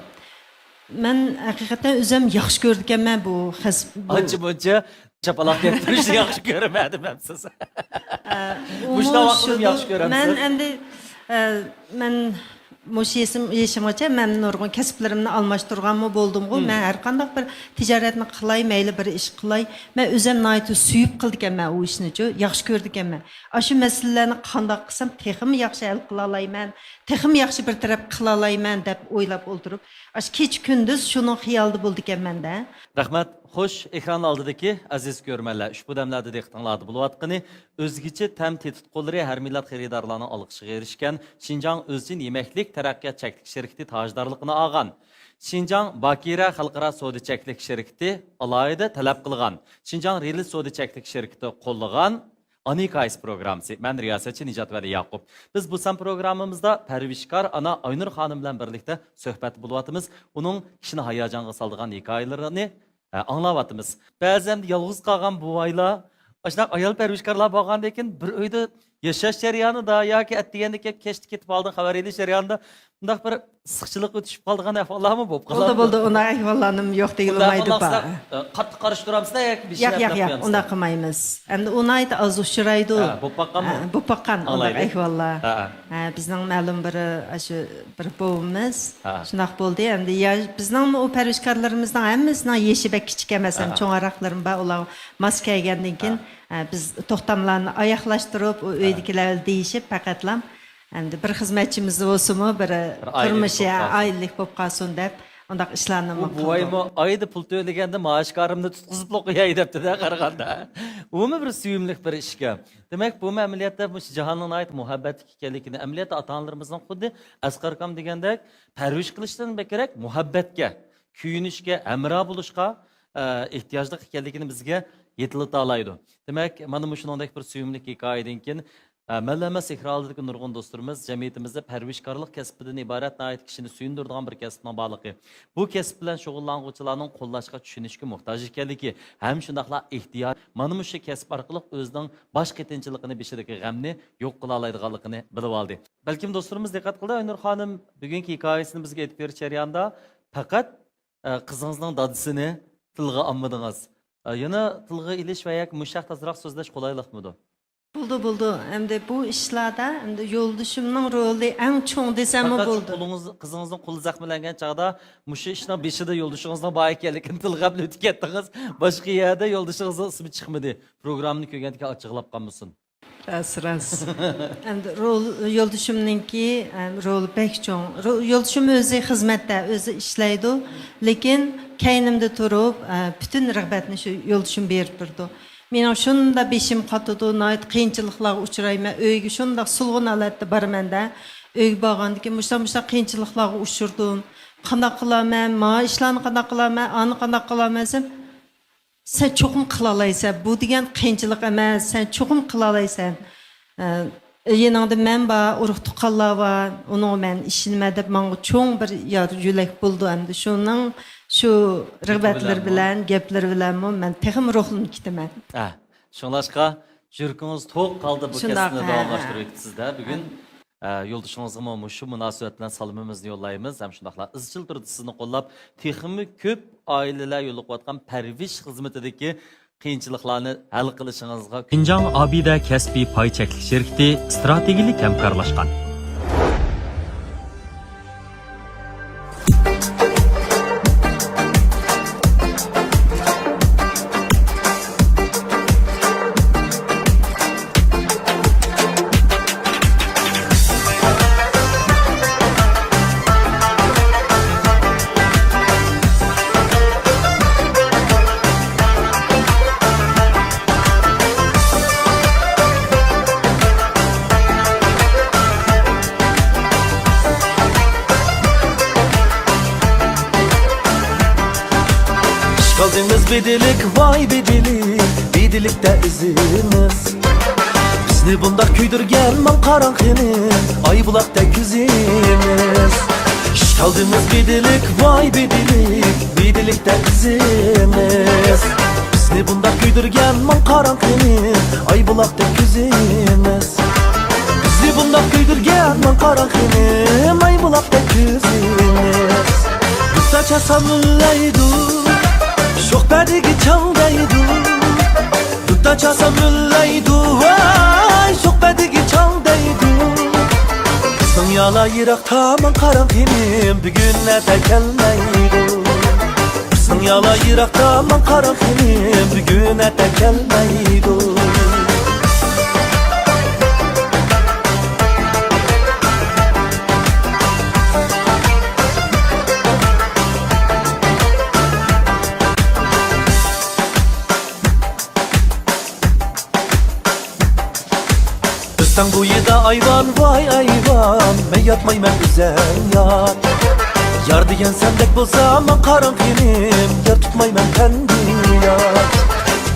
مەن ھەقىقەتەن ئۆزۈم ياخشى كۆرىدىكەنمەن بۇ خەس-، بۇ ئانچە-مۇنچە چاپىلاق كەپتۈرۈشنى ياخشى كۆرمەدىم ھەم سىز. ئە، مۇشۇنداق ئۇمۇ ۋاقىتنى شۇدۇ. ياخشى كۆرەمسىز؟ مەن ئەمدى، ئە، مەن مۇشۇ يېشىم-، يېشىمغىچە مەن نۇرغۇن كەسىپلىرىمنى ئالماشتۇرغانمۇ بولدۇمغۇ. مەن ھەر قانداق بىر تىجارەتنى قىلاي، مەيلى بىر ئىش قىلاي، مەن ئۆزۈم ناھايىتى سۆيۈپ قىلىدىكەنمەن ئۇ ئىشنىچۇ، ياخشى كۆرىدىكەنمەن. ئاشۇ مەسىلىلەرنى قانداق قىلسام تېخىمۇ ياخشى ھەل قىلالايمەن، تېخىمۇ ياخشى بىر تەرەپ قىلالايمەن دەپ ئويلاپ ئولتۇرۇپ، ئاشۇ كېچە-كۈندۈز شۇنىڭ خىيالىدا بولىدىكەنمەن-دە. رەھمەت. خوش، ئېكران ئالدىدىكى ئەزىز كۆرۈرمەنلەر، ئۇشبۇ دەملەردە دىققىتىڭلاردا بولۇۋاتقىنى ئۆزگىچە تەم تېتىتقۇلىرى ھەر مىللەت خېرىدارلارنىڭ ئالقىشىغا ئېرىشكەن شىنجاڭ ئۆزچىن يېمەكلىك تەرەققىيات چەكلىك شىركىتى تاجدارلىقىنى ئالغان، شىنجاڭ باكىرە خەلقئارا سودا چەكلىك شىركىتى ئالاھىدە تەلەپ قىلغان، شىنجاڭ رېلىس سودا چەكلىك شىركىتى قوللىغان ئانا ھېكايىسى پروگراممىسى. مەن رىياسەتچى نىجات ۋەلى ياقۇپ. بىز بۇ سان پروگراممىمىزدا پەرۋىشكار ئانا ئاينۇر خانىم بىلەن بىرلىكتە سۆھبەتتە بولۇۋاتىمىز. ئۇنىڭ كىشىنى ھاياجانغا سالىدىغان ھېكايىلىرىنى ئە، ئاڭلاۋاتىمىز. بەزىدە يالغۇز قالغان بوۋايلار، ئاشۇنداق ئايال پەرۋىشكارلار بولغاندىن كېيىن بىر ئۆيدە ياشاش جەريانىدا ياكى ئەتىگەندە كەچتە كېتىپ ئالدىن خەۋەر ئېلىش جەريانىدا مۇنداق بىر سىقچىلىق ئۆتۈشۈپ قالىدىغان ئەھۋاللارمۇ بولۇپ قالىدۇ. بولدى، بولدى، ئۇنداق ئەھۋاللارنىمۇ يوق دېگىلى بولمايدۇ. ئە، قاتتىق قارشى تۇرامسىلەر ياكى بىر ياق، ياق، ئۇنداق قىلمايمىز. ئەمدى ئۇ ناھايىتى ئاز ئۇچرايدۇ. ھە، بولۇپ باققانمۇ؟ ھە، بولۇپ باققان ئۇنداق ئەھۋاللار. ھە، ھە. ھە، بىزنىڭ مەلۇم بىر، ئاشۇ بىر بوۋىمىز شۇنداق بولدى. ئەمدى يا-، بىزنىڭمۇ ئۇ پەرۋىشكارلىرىمىزنىڭ ھەممىسىنىڭ يېشى بەك كىچىك ئەمەس، ھەم چوڭراقلىرىمۇ بار. ئۇلار ماس كەلگەندىن كېيىن، ئە، بىز توختاملارنى ئاياغلاشتۇرۇپ، ئۇ ئۆيدىكىلەر بىلەن دېيىشىپ، پەقەتلا ئەمدى بىر خىزمەتچىمىز بولسىمۇ، بىر بىر ئائىلىلىك تۇرمۇشى بولۇپ قالسۇن. ئائىلىلىك بولۇپ قالسۇن دەپ، ئۇنداق ئىشلارنىمۇ ئۇ قىلدۇق. بوۋايمۇ ئايدا پۇل تۆلىگەندە مائاشكارىمنى تۇتقۇزۇپلا قوياي دەپتۇ-دە، قارىغاندا. ئۇمۇ بىر سۆيۈملۈك بىر ئىشكەن. دېمەك، بۇمۇ ئەمەلىيەتتە مۇشۇ جاھاننىڭ ناھايىتى مۇھەببەتلىك ئىكەنلىكىنى، ئەمەلىيەتتە ئاتا-ئانىلىرىمىزنىڭ خۇددى ئەسقەر ئاكام دېگەندەك پەرۋىش قىلىشتىن بەكرەك مۇھەببەتكە، كۆيۈنۈشكە، ھەمراھ بولۇشقا، ئە، ئېھتىياجلىق ئىكەنلىكىنى بىزگە يېتىلىتالايدۇ. دېمەك، مانا مۇشۇنىڭدەك بىر سۆيۈملۈك ھېكايىدىن كېيىن، ئە، مەنلا ئەمەس، ئېكران ئالدىدىكى نۇرغۇن دوستلىرىمىز جەمئىيىتىمىزدە پەرۋىشكارلىق كەسپىدىن ئىبارەت ناھايىتى كىشىنى سۆيۈندۈرىدىغان بىر كەسىپنىڭ بارلىقى، بۇ كەسىپ بىلەن شۇغۇللانغۇچىلارنىڭ قوللاشقا، چۈشىنىشكە موھتاج ئىكەنلىكى ھەم شۇنداقلا ئېھتىياج، مانا مۇشۇ كەسىپ ئارقىلىق ئۆزىنىڭ باش قېتىنچىلىقىنى، بېشىدىكى غەمنى يوق قىلالايدىغانلىقىنى بىلىۋالدى. بەلكىم دوستلىرىمىز دىققەت قىلدى، ئاينۇر خانىم بۈگۈنكى ھېكايىسىنى بىزگە ئېيتىپ بېرىش جەريانىدا پەقەت، ئە، قىزىڭىزنىڭ دادىسىنى تىلغا ئالمىدىڭىز. ئە، يەنە تىلغا ئېلىش ۋە ياكى مۇشۇ ھەقتە ئازراق سۆزلەش قولايلىقمىدۇ؟ بولدى، بولدى. ئەمدى بۇ ئىشلاردا، ئەمدى يولدىشىمنىڭ رولى ئەڭ چوڭ دېسەممۇ بولىدۇ. قولىڭىز، قىزىڭىزنىڭ قولى زەخىملەنگەن چاغدا مۇشۇ ئىشنىڭ بېشىدا يولدىشىڭىزنىڭ بار ئىكەنلىكىنى تىلغا ئېلىپ ئۆتۈپ كەتتىڭىز. باشقا يەردە يولدىشىڭىزنىڭ ئىسمى چىقمىدى. پروگراممىنى كۆرگەندىكىن ئاچچىقلاپ قالمىسۇن. راست، راست. ئەمدى رول، يولدىشىمنىڭكى، ئەم، رولى بەك چوڭ. رو-، يولدىشىم ئۆزى خىزمەتتە، ئۆزى ئىشلەيدۇ. لېكىن كەينىمدە تۇرۇپ، ئە، پۈتۈن رىغبەتنى شۇ يولدىشىم بېرىپ تۇرىدۇ. مېنىڭ شۇنداق بېشىم قاتىدۇ، ناھايىتى قىيىنچىلىقلارغا ئۇچرايمەن. ئۆيگە شۇنداق سولغۇن ھالەتتە بارىمەن-دە. ئۆيگە بارغاندىن كېيىن مۇشۇنداق، مۇشۇنداق قىيىنچىلىقلارغا ئۇچرىدىم. قانداق قىلارمەن؟ ما ئىشلارنى قانداق قىلارمەن؟ ئانى قانداق قىلارمەن دېسەم، سەن چوقۇم قىلالايسەن، بۇ دېگەن قىيىنچىلىق ئەمەس، سەن چوقۇم قىلالايسەن. ئە، يېنىڭدا مەن بار، ئۇرۇق-تۇغقانلار بار، ئۇنىڭغا مەن ئىشىنىمەن دەپ ماڭا چوڭ بىر يار يۆلەك بولىدۇ ئەمدى. شۇنىڭ، شۇ رىغبەتلىرى بىلەن، گەپلىرى بىلەنمۇ مەن تېخىمۇ روھلىنىپ كېتىمەن. ئە، شۇڭلاشقا يۈرىكىڭىز توق ھالدا بۇ كەسىپنى داۋاملاشتۇرۇۋېتىپسىز-دە بۈگۈن. ئە، يولدىشىڭىزغىمۇ مۇشۇ مۇناسىۋەت بىلەن سالىمىمىزنى يوللايمىز ھەم شۇنداقلا ئىزچىل تۈردە سىزنى قوللاپ، تېخىمۇ كۆپ ئائىلىلەر يولۇقۇۋاتقان پەرۋىش خىزمىتىدىكى قىيىنچىلىقلارنى ھەل قىلىشىڭىزغا شىنجاڭ ئابىدە كەسپىي پاي چەكلىك شىركىتى ئىستراتېگىيەلىك ھەمكارلاشقان. بېدىلىك، ۋاي بېدىلىك، بېدىلىكتە ئىزىمىز. بىزنى بۇنداق كۆيدۈرگەن ماڭ قاراڭ قېنى، ئايبۇلاقتەك كۆزىمىز. ئىشتالدىمىز بېدىلىك، ۋاي بېدىلىك، بېدىلىكتە ئىزىمىز. بىزنى بۇنداق كۆيدۈرگەن ماڭ قاراڭ قېنى، ئايبۇلاقتەك كۆزىمىز. بىزنى بۇنداق كۆيدۈرگەن ماڭ قاراڭ قېنى، ئايبۇلاقتەك كۆزىمىز. دۇتتا چاسا مۈللەيدۇ، شوخبەدىگە چاڭ دەيدۇ. دۇتتا چاسا مۈللەيدۇ، ۋاي، شوخبەدىگە چاڭ دەيدۇ. بىزنىڭ يالا يىراقتا ماڭ قاراڭ قېنىم، بۈگۈن ئەتە كەلمەيدۇ. بىزنىڭ يالا يىراقتا ماڭ قاراڭ قېنىم، بۈگۈن ئەتە كەلمەيدۇ. ئۆستەڭ بويىدا ئايۋان، ۋاي ئايۋان، مەن ياتمايمەن ئۆزەڭ يات. يار دېگەن سەندەك بولسا ماڭ قاراڭ قېنىم، يار تۇتمايمەن پەندىيات.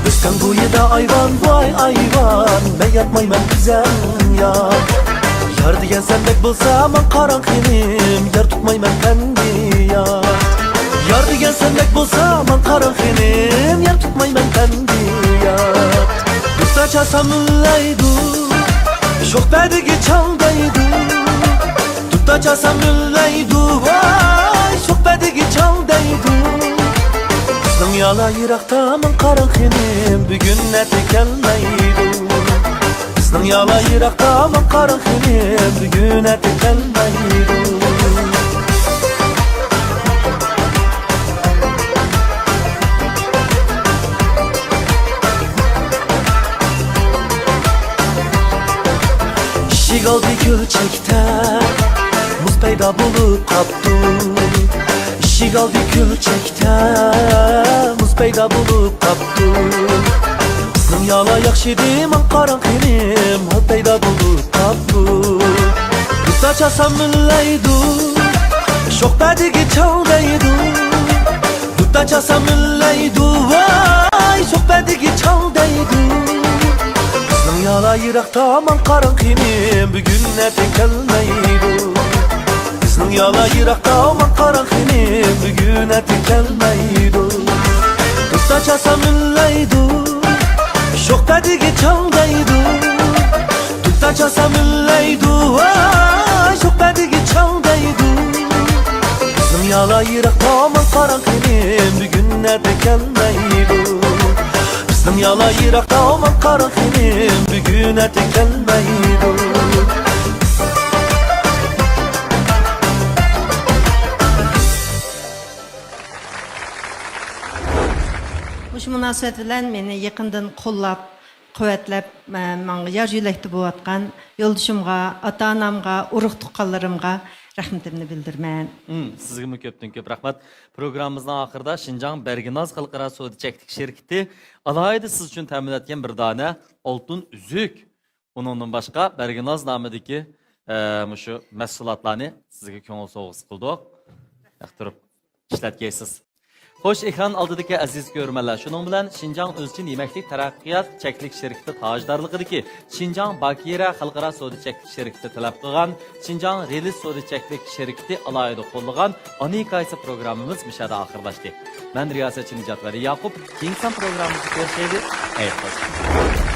ئۆستەڭ بويىدا ئايۋان، ۋاي ئايۋان، مەن ياتمايمەن ئۆزەڭ يات. يار دېگەن سەندەك بولسا ماڭ قاراڭ قېنىم، يار تۇتمايمەن پەندىيات. يار دېگەن سەندەك بولسا ماڭ قاراڭ قېنىم، يار تۇتمايمەن پەندىيات. دۇتتا چاسا مۈللەيدۇ، شوخبەدىگە چاڭ دەيدۇ. دۇتتا چاسا مۈللەيدۇ، ۋاي، شوخبەدىگە چاڭ دەيدۇ. بىزنىڭ يالا يىراقتا ماڭ قاراڭ قېنىم، بۈگۈن ئەتە كەلمەيدۇ. بىزنىڭ يالا يىراقتا ماڭ قاراڭ قېنىم، بۈگۈن ئەتە كەلمەيدۇ. ئىشىك ئالدى كۆلچەكتە مۇز پەيدا بولۇپ قاپتۇ. ئىشىك ئالدى كۆلچەكتە مۇز پەيدا بولۇپ قاپتۇ. بىزنىڭ يالا ياخشىدى، ماڭ قاراڭ قېنىم، ھال پەيدا بولۇپ قاپتۇ. دۇتتا چاسا مۈللەيدۇ، شوخبەدىگە چاڭ دەيدۇ. دۇتتا چاسا مۈللەيدۇ، ۋاي، شوخبەدىگە چاڭ دەيدۇ. بىزنىڭ يالا يىراقتا ماڭ قاراڭ قېنىم، بۈگۈن ئەتە كەلمەيدۇ. بىزنىڭ يالا يىراقتا ماڭ قاراڭ قېنىم، بۈگۈن ئەتە كەلمەيدۇ. دۇتتا چاسا مۈللەيدۇ، شوخبەدىگە چاڭ دەيدۇ. دۇتتا چاسا مۈللەيدۇ، ۋاي، شوخبەدىگە چاڭ دەيدۇ. بىزنىڭ يالا يىراقتا ماڭ قاراڭ قېنىم، بۈگۈن ئەتە كەلمەيدۇ. بىزنىڭ يالا يىراقتا ماڭ قاراڭ قېنىم، بۈگۈن ئەتە كەلمەيدۇ. مۇشۇ مۇناسىۋەت بىلەن مېنى يېقىندىن قوللاپ، قۇۋۋەتلەپ، مە-، ماڭا يار يۆلەكتە بولۇۋاتقان يولدىشىمغا، ئاتا-ئانامغا، ئۇرۇق-تۇغقانلىرىمغا رەھمىتىمنى بىلدۈرىمەن. مم، سىزگىمۇ كۆپتىن كۆپ رەھمەت. پروگراممىمىزنىڭ ئاخىرىدا شىنجاڭ بەرگىناز خەلقئارا سودا چەكلىك شىركىتى ئالاھىدە سىز ئۈچۈن تەمىنلەتكەن بىر دانە ئالتۇن ئۈزۈك، ئۇنىڭدىن باشقا بەرگىناز نامىدىكى، ئە، مۇشۇ مەھسۇلاتلارنى سىزگە كۆڭۈل سوۋغىسى قىلدۇق. ياقتۇرۇپ ئىشلەتكەيسىز. خوش، ئېكران ئالدىدىكى ئەزىز كۆرۈرمەنلەر، شۇنىڭ بىلەن شىنجاڭ ئۆزچىن يېمەكلىك تەرەققىيات چەكلىك شىركىتى تاجدارلىقىدىكى شىنجاڭ باكىرە خەلقئارا سودا چەكلىك شىركىتى تەلەپ قىلغان، شىنجاڭ رېلىس سودا چەكلىك شىركىتى ئالاھىدە قوللىغان ئانا ھېكايىسى پروگراممىمىز مۇشۇ يەردە ئاخىرلاشتى. مەن رىياسەتچى نىجات ۋەلى ياقۇپ، كېيىنكى سان پروگراممىمىزدا كۆرۈشەيلى. خەير خوش.